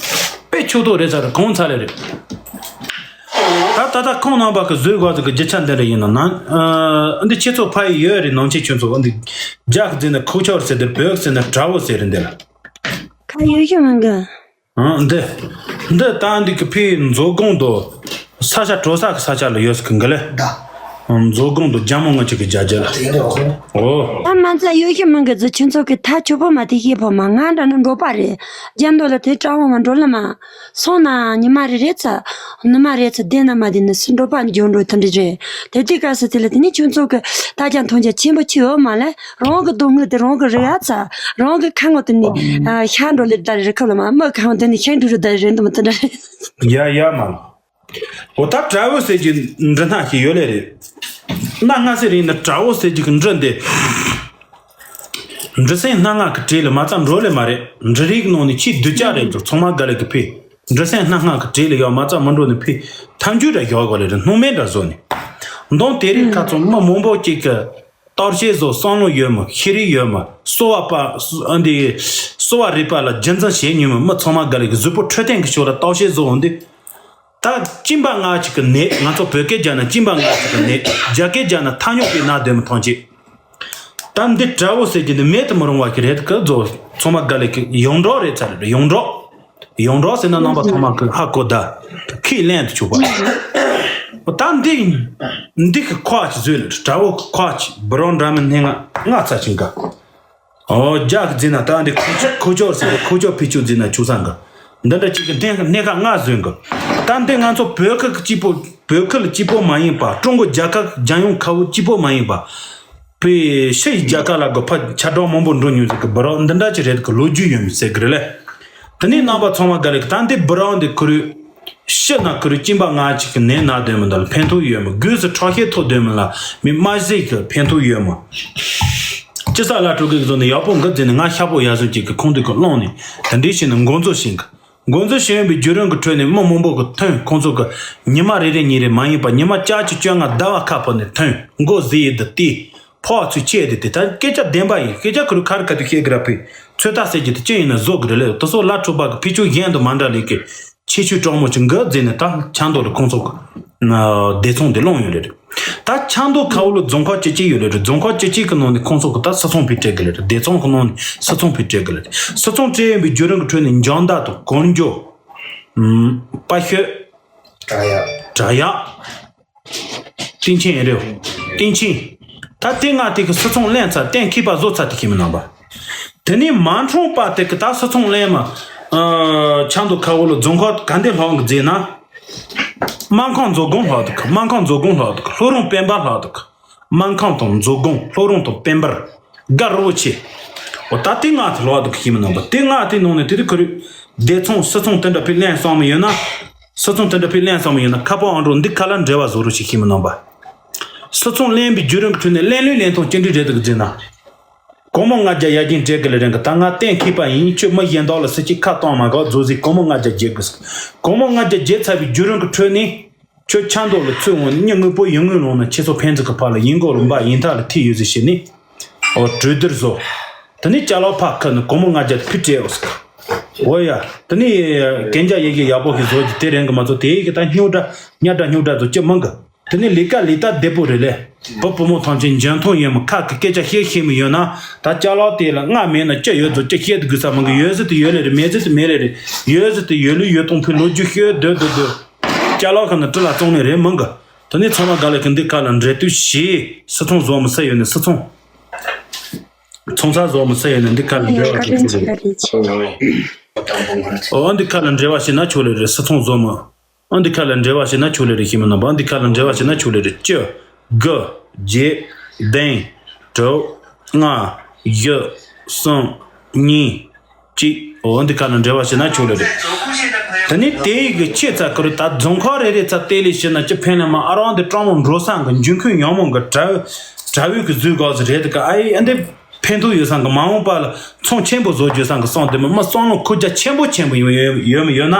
དཔེ་ཆོས་ཐོག་རེད་ཚ་རེད་གང་ཚ་ལེ་རེད། ད་ད་ད་ཁོང་རྣམ་པ་གི་བཟོས་དགོས་ཟིག་གི་རྒྱུ་ཆ་འདི་འདྲ་ཡིན་ན་ན། ཨ་འདི་ཁྱེད་ཚོ་ཕ་ཡི་ཡོད་རེད། ནང་ཆེན་ཁྱོད་ཚོ་འདི་རྒྱ་གི་ཟེར་ན་ཁུག་ཆོར་ཟེར་འདི་བོད་གི་ཟེར་ན་དགྲ་བོ་ཟེར་རེད་འདི་ལ། ཁ་ཡོད་ཤི་མང་གི། ཨ་འདི་འདི་ད་འདི་གི་ཕའི་མཛོ་སྒང་དུ་ས་ཆ་གྲོ་ས་གི་ས་ཆ་ལ་ཡོད་ཟིག་གི་འགི་ལེ། ད། མཛོ་སྒང་དུ་རྒྱ་མོ་ང་ཅིག་གི་རྒྱ་རྒྱ་ལ། དེ་འདྲ་བ་ཁོ། ཨོ། ད་མ་ཚད་ཡོད་ཤི་མང་གི་ཟི་ཁྱོད་ཚོ་གི་ཐ་ཆོད་པོ་མ་དེ་ཤེས་ཕོ་མ་ང་འདྲ་ན་འགྲོ་པ་རེད། རྒྱ་མདོ་ལ་དེ་གྲང་བོ་མ་འགྲོ་ལ་མ། སོང་ན་ཉི་མ་རེ་རེ་ཚ། ནུ་མ་རེ་ཚ་བསྡད་ན་མ་བསྡད་ན་སུ་འགྲོ་པ་འགྱོ་འགྲོ་དེ་འདྲ་རེད། དེ་དུས་སྐབས་སུ་དེ་ལ་དེ་ནི་ཁྱོད་ཚོ་གི་ད་ཀྱང་མཐོང་རྒྱ་ཆེན་པོ་ཆེ་འོ་མ་ལ་རང་གི་སྡུག་བསྔལ་དེ་རང་གི་རེ་ཡ་ཚ། རང་གི་ཁ་ངོ་དེ་ནི་ཤ་འགྲོ་ལེ་ད་རེ་ཁ་ལ་མ་མི་ཁ་ངོ་དེ་ནི་ཤ་འགྲོ་རེ་ད་རེ་འདུག་མ་དེ་འདྲ་རེད། ཡ་ཡ་མ། འོ་ད་དགྲ་བོ་ཟེར་གྱི་འདྲི་སྣ་ཞིག་ཡོད་ལེ་རེད། གནའ་སྔ་ཟེར་ཡིན་ན་དགྲ་བོ་ཟེར་གྱི་གི་འདྲི་འདི། འདྲི་སེམས་སྣ་ལྔ་གི་གྲས་ལ་མ་རྩ་འགྲོ་ལེ་མ་རེད། འདྲི་རིགས་ནང་ནས་ཆེས་སྡུག་ཅག་རེད་འདུག་ཚང་མ་དགའ་ལེ་གི་ཕི། འདྲི་སེམས་སྣ་ལྔ་གི་གྲས་ལ་ཡོད་མ་རྩ་མི་འགྲོ་ནི་ཕི། ཐམས་ཅད་ར་ཡོད་གོ་ལེ་རེད། སྣང་མེད་འདྲ་བཟོ་ནི། མདོང་དེ་རིགས་ཁ་ཚོ་མི་མང་པོ་གཅིག་གི། བརྟག་དཔྱད་བཟོ་བསམ་བློ་ཡོད་མོད་ཤེས་རིག་ཡོད་མོད་གསོ་བ་པ་ཨ་འདི་གསོ་བ་རིག་པ་ལ་རྒྱུན་འཛིན་བྱེད་མྱོང་མོད་མི་ཚང་མ་དགའ་ལེ་གི་གཟུགས་པོ་འཕྲོད་བསྟེན་གི་ཕྱོགས་ལ་བརྟག་དཔྱད་བཟོ་འོང་དུས། ད་གཅིན་པ་ང་ཅིག་གི་ནད་ང་ཚོ་བོད་སྐད་རྒྱག་ན་གཅིན་པ་ང་ཅིག་གི་ནད་རྒྱ་སྐད་རྒྱག་ན་ཐ་སྙད་པའི་ན་སྡོད་མི་ཐང་ཅིག་ད་འདི་དགྲ་བོ་ཟེར་གྱི་འདི་མེད་དུ་མི་རུང་བ་ཞིག་རེད་གི་བཟོ་ཚང་མ་དགའ་ལེ་གི་ཡོངས་གྲོགས་རེད་ཚ་རེད་ཡོངས་གྲོགས། ཡོངས་གྲགས་ཟེར་ན་རྣམ་པ་ཚང་མ་གི་ཧ་གོ་ད། ཁས་ལེན་དུ་ཆུག་པ། ད་འདི། འདི་གི་ཁོག་ཅིག་བཟོས་ལ་དགྲ་བོ་གི་ཁོག་ཅིག་འབུ་རོ་འདྲ་མིན་སྣེ་ལྔ། ལྔ་ཚར་ཅིག་འགའ། ཨོ་རྒྱ་གི་རྫས་ན་ད་འདི་ཁུ་ཁུ་ཅོར་ཟེར་གི་ཁུ་ཅོར་ཕི་ཆུ་རྫས་ན་ཆུ་ས་འགའ། འདི་འདྲ་ཅིག་གི་གནས་གནས་ཁ་ལྔ་བཟོས་འགའ། ད་འདི་ང་ཚོ་བོད་ཁུལ་གྱི་སྐྱིད་པོ། བོད་ཁུལ་སྐྱིད་པོ་མ་ཡིན་པ། ཀྲུང་གོ་རྒྱལ་ཁབ་རྒྱལ་ཡོངས་ཁ་བོ་སྐྱིད་པོ་མ་ཡིན་པ། པའི་ཕྱི་ཡི་རྒྱལ་ཁབ་ལ་གི་ཕ་ཆ་གྲོགས་མང་པོ་འགྲོ་མྱོང་ཟེར་གི་བུ་རོགས་འདི་འདྲ་ཅིག་རེད་གི་ལོ་རྒྱུས་ཡོད་མི་ཟེར་གི་རེད་ལེ། དེ་ནས་རྣམ་པ་ཚང་མ་ག་རེ་གི་ད་འདི་བུ་རོགས་འདི་ཁུ་རུ། ཕྱི་ན་ཁུ་རུ་གཅིན་པ་ང་ཅིག་གི་ནད་ན་སྡོད་མི་འདི་ལ་ཕན་ཐོགས་ཡོད་མི། སྒོས་སུ་ཁྲག་ཤེད་མཐོ་སྡོད་མི་ལ་མི་མ་ཟིག་གི་ཕན་ཐོགས་ཡོད་མི། ཅི་ས་ལ་སྤྲོ་གི་བཟོ་ནས་ཡག་པོ་འགི་བརྫིས་ནས་ང་ཤ་པོ་ཡ་བཟོ་ཅིག་གི་ཁོང་དུ་གི་སློང་ནས་དེ་འདྲའི་བྱས་ནས་འགོ་འཛུགས་བྱེད་གི། འགོ་འཛུགས་བྱས་ཡོད་པའི་བརྒྱུད་རིམ་གྱི་ཁྲོད་ནས་མི་མང་པོ་གི་ཐོན། ཁོང་ཚོ་གི་ཉི་མ་རེ་རེ་གཉིས་རེ་མ་ཡིན་པ་ཉི་མ་བཅུ་གཅིག་བཅོ་ལྔ་ཟླ་བ་ཁ་ཕོ་ནས་ཐོན། མགོ་ཟི་ཡི་འདི་ལྟས་ཕོག་ཚུལ་ཆེ་དེ་དེ་ད་སྐད་ཆ་བདེན་པ་ཡིན། སྐད་ཆ་ཁུ་རུ་ཁ་རི་ཁ་དུ་བཤད་གི་ར་ཕུད་ཚོད་ལྟ་ཟེར་གྱི་དེ་ཅི་ཡིན་ན་བཟོ་གི་རེད་ལེ། དེ་ཚོ་ལ་ཁྲོ་པ་གི་ཕི་ཆུ་གཞན་དུ་མ་འདྲ་ལས་གི་ཆེ་ཆུ་གྲོག་མོ་ཆུ་འགའ་བརྫིས་ནས་ད་ཆང་དོ་ལ་ཁོང་ཚོ་གི་སྡེ་ཚོང་དེ་སློང་ཡོད་རེད། ད་ཆང་དོ་ཁ་བོ་ལ་རྫོང་ཁག་བཅུ་གཅིག་ཡོད་རེད། རྫོང་ཁག་བཅུ་གཅིག་གི་ནང་ནས་ཁོང་ཚོ་གི་ད་སི་ཚོང་ཕུད་སྤྲད་གི་ལེ་རེད། སྡེ་ཚོང་གི་ནང་ནས་སི་ཚོང་ཕུད་སྤྲད་གི་ལེ་རེད། སི་ཚོང་སྤྲད་ཡོད་པའི་བརྒྱུད་རིམ་གི་ཁྲོད་ནས་འཇང་མདའ་དང་གོར་འགྱོ། ཨམ། པ་ཤོད། བྲག་ཡག་བྲག་ཡག་སྟེང་ཆེན་ཡིན་རེད། སྟེང་ཆེན། ད་དེ་ང་དེ་གི་སི་ཚོང་ལེན་ཚར་གཏན་འཁེལ་པ་བཟོ་ཚར་དེ་ཁྱིམ་མི་རྣམ་པ། དེ་ནས་མ་འཁྲུངས་པ་དེ་གི་ད་སི་ཚོང་ལེན་མ། ཆང་དུ་ཁ་བོ་ལ་རྫོང་ཁག་ག་འདི་ལྷག་གི་རྫས་ན། སྨར་ཁམས་མཛོ་སྒང་ལྷག་དུ་གི། སྨར་ཁམས་མཛོ་སྒང་ལྷག་དུ་གི། ལྷོ་རོང་སྤེན་པ་ལྷག་དུ་གི། སྨར་ཁམས་དང་མཛོ་སྒང་། ལྷོ་རོང་དང་སྤེན་པར། དགའ་རི་བོ་ཆེ། འོ་ད་དེ་ང་དེ་ལྷག་དུ་གི་ཁྱིམ་མི་རྣམ་པ། དེ་ང་དེ་ནང་ནས་དེ་དུ་ཁུ་རུ། སྡེ་ཚོང་སི་ཚོང་དེ་འདྲ་ཕི་ལེན་སོང་མི་ཡོད་ན། སི་ཚོང་དེ་འདྲ་ཕི་ལེན་སོང་མི་ཡོད་ན་ཁ་པོ་ཨང་འགྲོ་འདི་ཁ་ལ་འབྲེལ་བ་བཟོ་རོགས་ཞིག་ཁྱིམ་མི་རྣམ་པ། སི་ཚོང་ལེན་པའི་བརྒྱུད་རིམ་གི་ཁྲོད་ནས་ལེན་ལུས་ལེན་ཐོང་ཅི་འདྲ་རེད་འདུག་ཟེར་ན། སྒོར་མོ་ལྔ་བརྒྱ་ཡར་རྒྱས་འགྲེལ་གི་ལ་རིང་གི་ད་ང་གཏན་འཁེལ་པ་ཡིན། ཁྱོད་མི་གཞན་དག་ལ་སི་ཅིག་ཁ་གཏོང་མ་དགོས་བཟོ་ཟིག་སྒོར་མོ་ལྔ་བརྒྱ་བརྒྱད་དགོས། སྒོར་མོ་ལྔ་བརྒྱ་བརྒྱད་ཚར་བའི་བརྒྱུད་རིམ་གི་ཁྲོད་ནས། ཁྱོད་ཆང་མདོག་ལ་ཚུད་འོང་ནས་མྱི་དངོས་པོ་ཡིན་དངོས་ལོང་ན་ཁྱེད་ཚོ་ཕན་ཚུན་གི་བར་ལ་ཡིན་གོ་ལ་འབའ་ཡིན་ཐག་ལ་ཐིག་ཡོད་ཟེར་བྱས་ནས། ཨོ་གྲོས་བསྡུར་བཟོ། དེ་ནས་ཅ་ལག་ཕར་ཁུར་ནས་སྒོར་མོ་ལྔ་བརྒྱ་ཕུད་སྤྲད་འོ་ཟེར། འོ་ཡ། དེ་ནས་གན་རྒྱ་ཡི་གེ་ཡག་པོ་ཞིག་བཟོ་རྒྱུ་དེ་རིང་གི་མ་བཟོ་དེ་ཡི་གེ་ད་སྨྱོ་འདྲ་སྨྱོ་འདྲ་སྨྱོ་འདྲ་བཟོ་ཅི་མང་གི། དེ་ནས་ལས་ཀ་ལས་སྟབས་བདེ་པོ་རེད་ལེ། བུ་བུ་མོ་ཐམས་ཅད་འཇོན་ཐང་ཡོད་མི་ཁ་གི་སྐད་ཆ་བཤད་ཤེས་མི་ཡོད་ན། ད་ཅ་ལག་དེ་ལ་སྔ་མེད་ན་ཅི་ཡོད་དོ་ཅི་བཤད་དགོས་ས་མང་གི། ཡོད་ཟེར་དུ་ཡོད་ལེ་རེད། མེད་ཟེར་དུ་མེད་ལེ་རེད། ཡོད་ཟེར་དུ་ཡོད་ལུས་ཡོད་སྟོང་ཕུད་ལོ་རྒྱུས་ཤོད་སྡོད་སྡོད་སྡོད། ཅ་ལག་ཁ་ན་ཀྲི་ལ་བཙོང་ནས་རེད་མང་གི། དེ་ནས་ཚང་མ་ག་ལེ་གི་འདི་ཁ་ལ་འབྲེལ་མཐུད་བྱས་སི་ཚོང་བཟོ་མི་ས་ཡོད་ནས་སི་ཚོང་། ཚོང་ས་བཟོ་མི་ས་ཡོད་ནས་འདི་ཁ་ལ་འབྲེལ་བ་བྱེད་ཆོག་ལེ་རེད། ཨོ་འདི་ཁ་ལ་འབྲེལ་བ་བྱེད་ན་ཆོག་ལེ་རེད། སི་ཚོང་བཟོ་མི། ཨོ་འདི་ཁ་ལ་འབྲེལ་བ་བྱེད་ན་ཆོག་ལེ་རེད་ཁྱིམ་མི་རྣམ་པ། ཨོ་འདི་ཁ་ལ་འབྲེལ་བ་བྱེད་ན་ཆོག་ལེ་རེད། བཅུ། དགུ། བརྒྱད། བདུན། དྲུག། ལྔ། བཞི། གསུམ། གཉིས། གཅིག་ཨོ་འདི་ཁ་ལ་འབྲེལ་བ་བྱེད་ན་ཆོག་ལེ་རེད། དེ་ནི་དེ་ཡི་གི་ཆེད་ཚ་ཁུ་རུ་ད་རྫོང་ཁག་རེ་རེ་ཚ་དེ་ལས་བྱེད་ན་ཅི་ཕན་ལ་མ་ཨ་རང་འདི་སྤྲང་མོ་འགྲོ་སང་གི་འཇུ་འཁོན་ཡང་མོ་གི་དྲ་དྲ་བའི་གི་བཟོས་གོ་ཟི་རེད་གི། ཨ་ཡི་ཨ་འདི་ཕན་ཐོགས་ཡོད་སང་གི་མ་འོངས་པ་ལ་ཚོང་ཆེན་པོ་བཟོ་རྒྱུ་སང་གི་སང་དེ་མི་མི་བསམ་བློ་ཁུར་རྒྱ་ཆེན་པོ་ཆེན་པོ་ཡོད་ཡོད་ཡོད་མི་ཡོད་ན།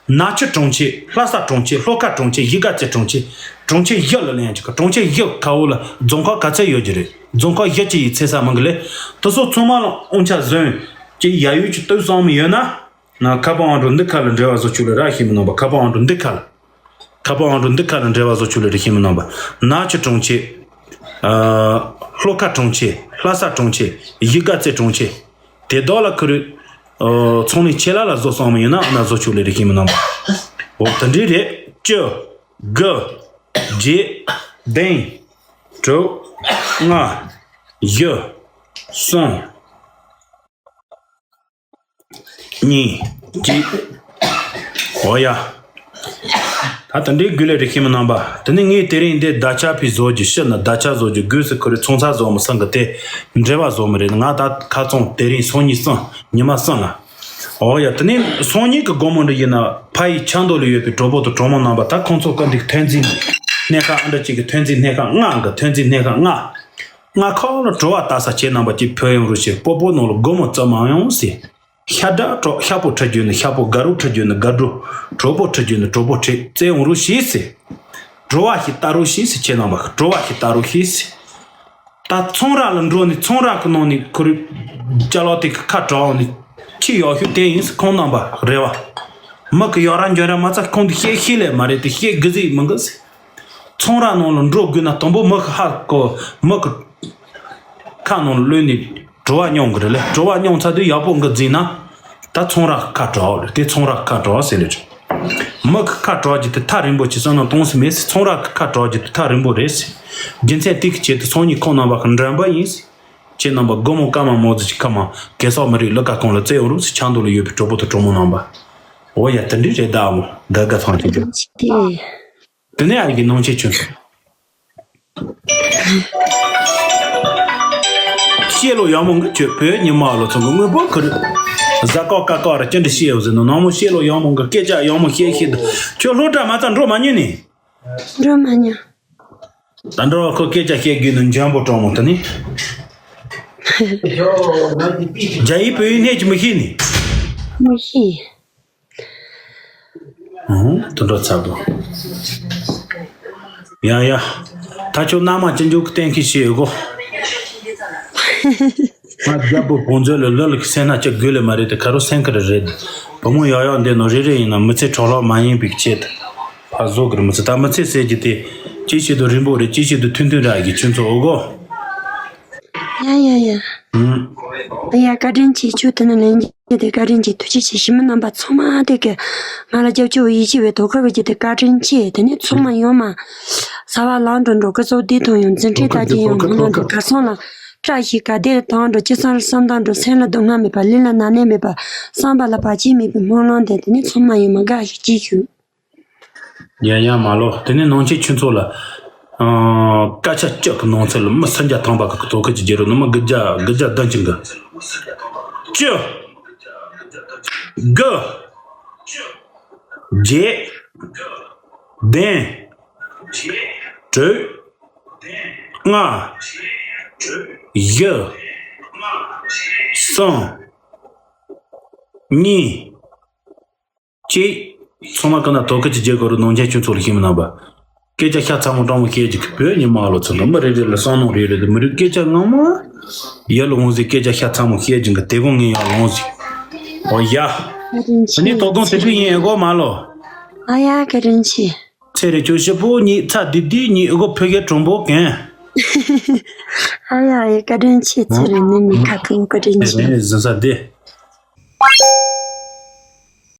ནག་ཆུ་གྲོང་ཁྱེར། ལྷ་ས་གྲོང་ཁྱེར། ལྷོ་ཁ་གྲོང་ཁྱེར། གཞིས་ཀ་རྩེ་གྲོང་ཁྱེར། གྲོང་ཁྱེར་བཞི་ལ་ལེན་གྱི་གི། གྲོང་ཁྱེར་བཞི་ཁ་འོག་ལ་རྫོང་ཁག་ག་ཚད་ཡོད་ཀྱི་རེད། རྫོང་ཁག་བཞི་ཅི་ཡི་ཚེ་ས་མང་གི་ལེ། དེ་ཚོ་ཚང་མ་ལ་དབང་ཆ་བཟུང་ཅི་ཡ་ཡུལ་གྱི་སྟོད་སང་མི་ཡོད་ན། ན་ཁ་པ་ཨང་གྲོ་འདི་ཁ་ལ་འབྲེལ་བ་བཟོ་ཆུག་ལེ་ར་ཤི་མི་ནང་པ། ཁ་པ་ཨང་གྲོ་འདི་ཁ་ལ། ཁ་པ་ཨང་གྲོ་འདི་ཁ་ལ་འབྲེལ་བ་བཟོ་ཆུག་ལེ་ར་ཤི་མི་ནང་པ། ནག་ཆུ་གྲོང་ཁྱེར། ཨ། ལྷོ་ཁ་གྲོང་ཁྱེར། ལྷ་ས་གྲོང་ཁྱེར། གཞིས་ཀ་རྩེ་གྲོང་ཁྱེར། དེ་དག་ལ་ཁུ་རུ། ཨ། ཚོང་ལས་ཆེ་ལ་ལ་བཟོ་སོང་མི་ཡིན་ན་ཨ་ན་བཟོ་ཆུག་ལེ་ར་ཤི་མི་ནང་པ། འོ་དེ་འདྲའི་རེད། བཅུ། དགུ། བརྒྱད། བདུན། དྲུག་ལྔ། བཞི། གསུམ། གཉིས། གཅིག་འོ་ཡ། ད་ད་འདྲའི་དགོས་ལེ་རེ་ཤི་མི་ནང་པ། དེ་ནི་ངས་དེ་རིང་འདི་ད་ཆ་ཕི་བཟོ་རྒྱུ་ཕྱི་ན་ད་ཆ་བཟོ་རྒྱུ་དགོས་སུ་ཁུ་རེ་ཚོང་ཚ་བཟོ་མི་སང་གི་དེ་འབྲེལ་བ་བཟོ་མི་རེད། ང་ད་ཁ་ཚོང་དེ་རིང་སང་ཉིན་སང་ཉི་མ་སང་ལ། འོ་ཡ། དེ་ནི་སང་ཉིན་གི་དགོང་མོ་འདྲ་ཡིན་ན་ཕ་ཡི་ཆ་མདོ་ལ་ཡོད་པའི་གྲོགས་པོ་དང་གྲོགས་མོ་རྣམ་པ། ད་ཁོང་ཚོ་ཀ་འདི་ཐོན་རྫས་སྣེ་ཁ་ཨ་འདྲ་གཅིག་གི་ཐོན་རྫས་སྣེ་ཁ་ལྔ་གི་ཐོན་རྫས་སྣེ་ཁ་ལྔ། ལྔ་ཁ་ལ་བྲོ་བ་ལྟ་ས་ཁྱེད་རྣམ་པ་གཅིག་ཕེབས་ཡོང་རོགས་ཞེས། སྤོ་སྤོ་ནང་ལ་སྒོར་མོ་བཙུགས་མ་ཡོང་ཟེར། ཤ་དྲག་གྲོགས་ཤ་པོ་ཁྲི་རྒྱུད་ནི་ཤ་པོ། དགའ་རོགས་ཁྲི་རྒྱུད་ནི་དགའ་འགྲོ། གྲོགས་པོ་ཁྲི་རྒྱུད་ནི་གྲོགས་པོ་ཁྲི་བཙལ་ཡོང་རོགས་ཞེས་ཟེར། བྲོ་བ་ཞིག་ལྟ་རོགས་ཞེས་ཟེར། ཁྱེད་རྣམ་པ་བྲོ་བ་ཞིག་ལྟ་རོགས་ཞེས་ཟེར། ད་ཚོང་ར་ལ་འགྲོ་ནས་ཚོང་ར་གི་ནང་ནས་ཁུ་རུ་ཅ་ལག་དེ་གི་ཁ་གྲག་ནས་ཁྱི་ཡག་ཤོས་དེ་ཡིན་ཟེར། ཁོང་རྣམ་པ་རེ་བ། མི་གི་ཡག་ར་འཇོན་ར་མ་ཚ་ཁོང་དུ་བཤད་ཤེས་ལེ་མ་རེད་དེ་བཤད་གི་ཟིག་མི་འགི་ཟེར། ཚོང་ར་ནང་ལ་འགྲོ་དགོས་ན་དང་པོ་མི་གི་ཧ་གོ་མི་གི་ཁ་ནང་ལ་ལོན་ནས་བྲོ་བ་མྱོང་གི་རེད་ལེ། བྲོ་བ་མྱོང་ཚར་དུས་ཡག་པོ་འགི་བརྫིས་ན་ད་ཚོང་ར་ཁ་གྲག་རེད། དེ་ཚོང་ར་ཁ་གྲག་ཟེར་ལེ་རེད། མི་གི་ཁ་གྲག་རྒྱུ་དེ་ཐག་རིང་པོ་ཆེ་བསམ་ན་གཏོང་སྲིད་མེད་ཟེར། ཚོང་ར་གི་ཁ་གྲག་རྒྱུ་དེ་ཐག་རིང་པོ་རེད་ཟེར། རྒྱུ་མཚན་དེ་གི་ཆེད་དུ་སང་ཉིན་ཁོང་རྣམ་པ་གི་མགྲོན་པོ་ཡིན་ཟེར། ཁྱེད་རྣམ་པ་སྒོ་མོ་ཀ་མ་མོ་ཟི་ཅིག་ཁ་མ་གེ་སོག་མི་རིགས་ལ་ཀ་ཁོང་ལ་བཙལ་ཡོང་རུབ་སི་ཆང་དུ་ལ་ཡོད་པའི་གྲོགས་པོ་དང་གྲོགས་མོ་རྣམ་པ། འོ་ཡ་དེ་འདྲི་རེད་ད་མོ་ད་དགའ་ཚང་ཅིག་རྒྱབ། དེ་ནས་ཨ་ཡི་གི་ནང་ཆེན་ཆུན་སོང་། ཤེས་ལོ་ཡག་མོ་འགའ་ཁྱོད་བོད་ཉི་མ་ལོ་ཚོ་གི་དངོས་པོ་ཁུར། ཟ་ཀོ་ཀ་ཀོ་ར་ཅི་འདྲ་ཤེས་ཡོད་ཟེར་ན་ནང་མོ་ཤེས་ལོ་ཡག་མོ་འགའ་སྐད་ཆ་ཡག་མོ་བཤད་ཤེས་འདུག་ཁྱོད་སློབ་གྲྭ་མ་ཚང་འགྲོ་མ་མྱོང་ནི། འགྲོ་མ་མྱོང་། ད་འགྲོ་ཁོ་སྐད་ཆ་བཤད་དགོས་ནི་འཇམ་པོ་གྲོགས་མོ་དེ་ནི། རྒྱ་ཡིག་བོད་ཡིག་སྣེ་གཅིག་མི་ཤེས་ནི། མི་ཤེས། ཨང་དུ་འགྲོ་ཚར་དོ། ཡ་ཡ། ད་ཁྱོད་མནའ་མ་ཅི་འཇུག་གི་གཏན་འཁེལ་བྱེད་དགོ། ང་རྒྱལ་པོ་བོང་མཛོད་ལ་ལོ་ལ་གི་སེམས་ན་ཅི་དགོས་ལེ་མ་རེད་དེ་ཁ་རོ་སེམས་ཁ་རེ་རེད། བུ་མོ་ཡག་ཡག་འདི་ནོ་རེ་རེ་ཡིན་ན་མི་ཚེ་འཕྲོ་བརླག་མ་ཡིན་པའི་ཆེད། ཕ་བཟོ་གི་རེད་མི་ཚེ་ད་མི་ཚེ་ཟེར་གྱི་དེ། ཅི་བྱེད་དུ་རིང་པོ་རེད་ཅི་བྱེད་དུ་ཐུང་ཐུང་ར་གི་ཁྱོད་ཚོ་འོ་གོ། ཡ་ཡ་ཡ། ཨུམ། ཡ་བཀའ་དྲིན་ཆེ་ཁྱོད་དེ་ནས་ལན་རྒྱག་དེ་བཀའ་དྲིན་ཆེ་ཐུགས་རྗེ་ཆེ་ཞི་མི་རྣམ་པ་ཚང་མ་དེ་གི་ང་ལ་རྒྱབ་སྐྱོར་ཡིད་ཆེས་བའི་དོ་ཁུར་བའི་རྒྱུ་དེ་བཀའ་དྲིན་ཆེ། དེ་ནས་ཚང་མ་ཡོང་མ་ཟ་བ་ལང་འགྲོ་འགྲོ་སྐུ་གཟུགས་བདེ་ཐང་ཡོང་འཛིན་གྲྭའི་ལྟ་རྒྱུ་ཡོང་མི་ལང་འགྲོ་གར་སོང་ལ་བཀྲ་ཤིས་དགའ་བདེ་དང་འགྲོ་ཅི་སང་རི་བསམ་དང་འགྲོ་སེམས་ལ་སྡུག་བསྔལ་མེད་པ་ལུས་ལ་ན་ནད་མེད་པ་བསམ་པ་ལ་བར་ཆད་མེད་པའི་སྨོན་ལམ་དེ་དེ་ནས་ཚང་མ་ཡོང་མ་དགའ་ཞིག་ཅིག་ཞུ། ཡ་ཡ་མ་ལོ། དེ་ནས་ནང་ཆེན་ཁྱོད་ཚོ་ལ། ཨང་། སྐད་ཆ་གཅིག་གི་ནང་ཚན་ལ་མི་སུམ་བརྒྱ་ཐམ་པ་གི་དོ་ཁུར་གྱི་རྒྱལ་རོ་ནུ་མི་དགུ་བརྒྱ་དགུ་བརྒྱ་བདུན་ཅུ་འགི། བཅུ། དགུ། བརྒྱད། བདུན། དྲུག་ལྔ། བཞི། གསུམ། གཉིས། གཅིག་ཚང་མ་ཀུན་ན་དོ་ཁུར་གྱི་རྒྱལ་ཁབ་རུ་ནང་ཆེན་ཁྱོད་ཚོ་ལ་ཤེས་མི་རྣམ་པ། སྐད་ཆ་ཤ་ཚ་མོ་དྲང་མོ་བཤད་ཀྱི་བོད་ཉི་མ་ལོ་ཚོ་འདི་མི་རེ་རེ་ལ་བསམ་མནོ་རེ་རེ་དང་མི་རིགས་སྐད་ཆ་ངོ་མ། ཡར་ལ་འོང་ཟིག་སྐད་ཆ་ཤ་ཚ་མོ་བཤད་ཀྱི་འགི་དེ་གོང་ངས་ཡར་ལོང་ཟིག་ཨོ་ཡ། ཨ་ནི་དོ་དགོང་དེ་དུས་ཡིན་ཨེ་གོ་མ་ལོ། ཨ་ཡ་བཀའ་དྲིན་ཆེ། ཚེ་རེ་ཁྱོད་ཞིབ་པོ་ཉིད་ཚ་དིབ་དིབ་ཉིད་ཨེ་གོ་ཕི་གེ་གྲོང་པོ་གན། ཨ་ཡ་ཨ་ཡ་བཀའ་དྲིན་ཆེ། ཚེ་རེ་ནི་མི་ཁ་ཐུག་བཀའ་དྲིན་ཆེ། ཟིན་ས་དེ།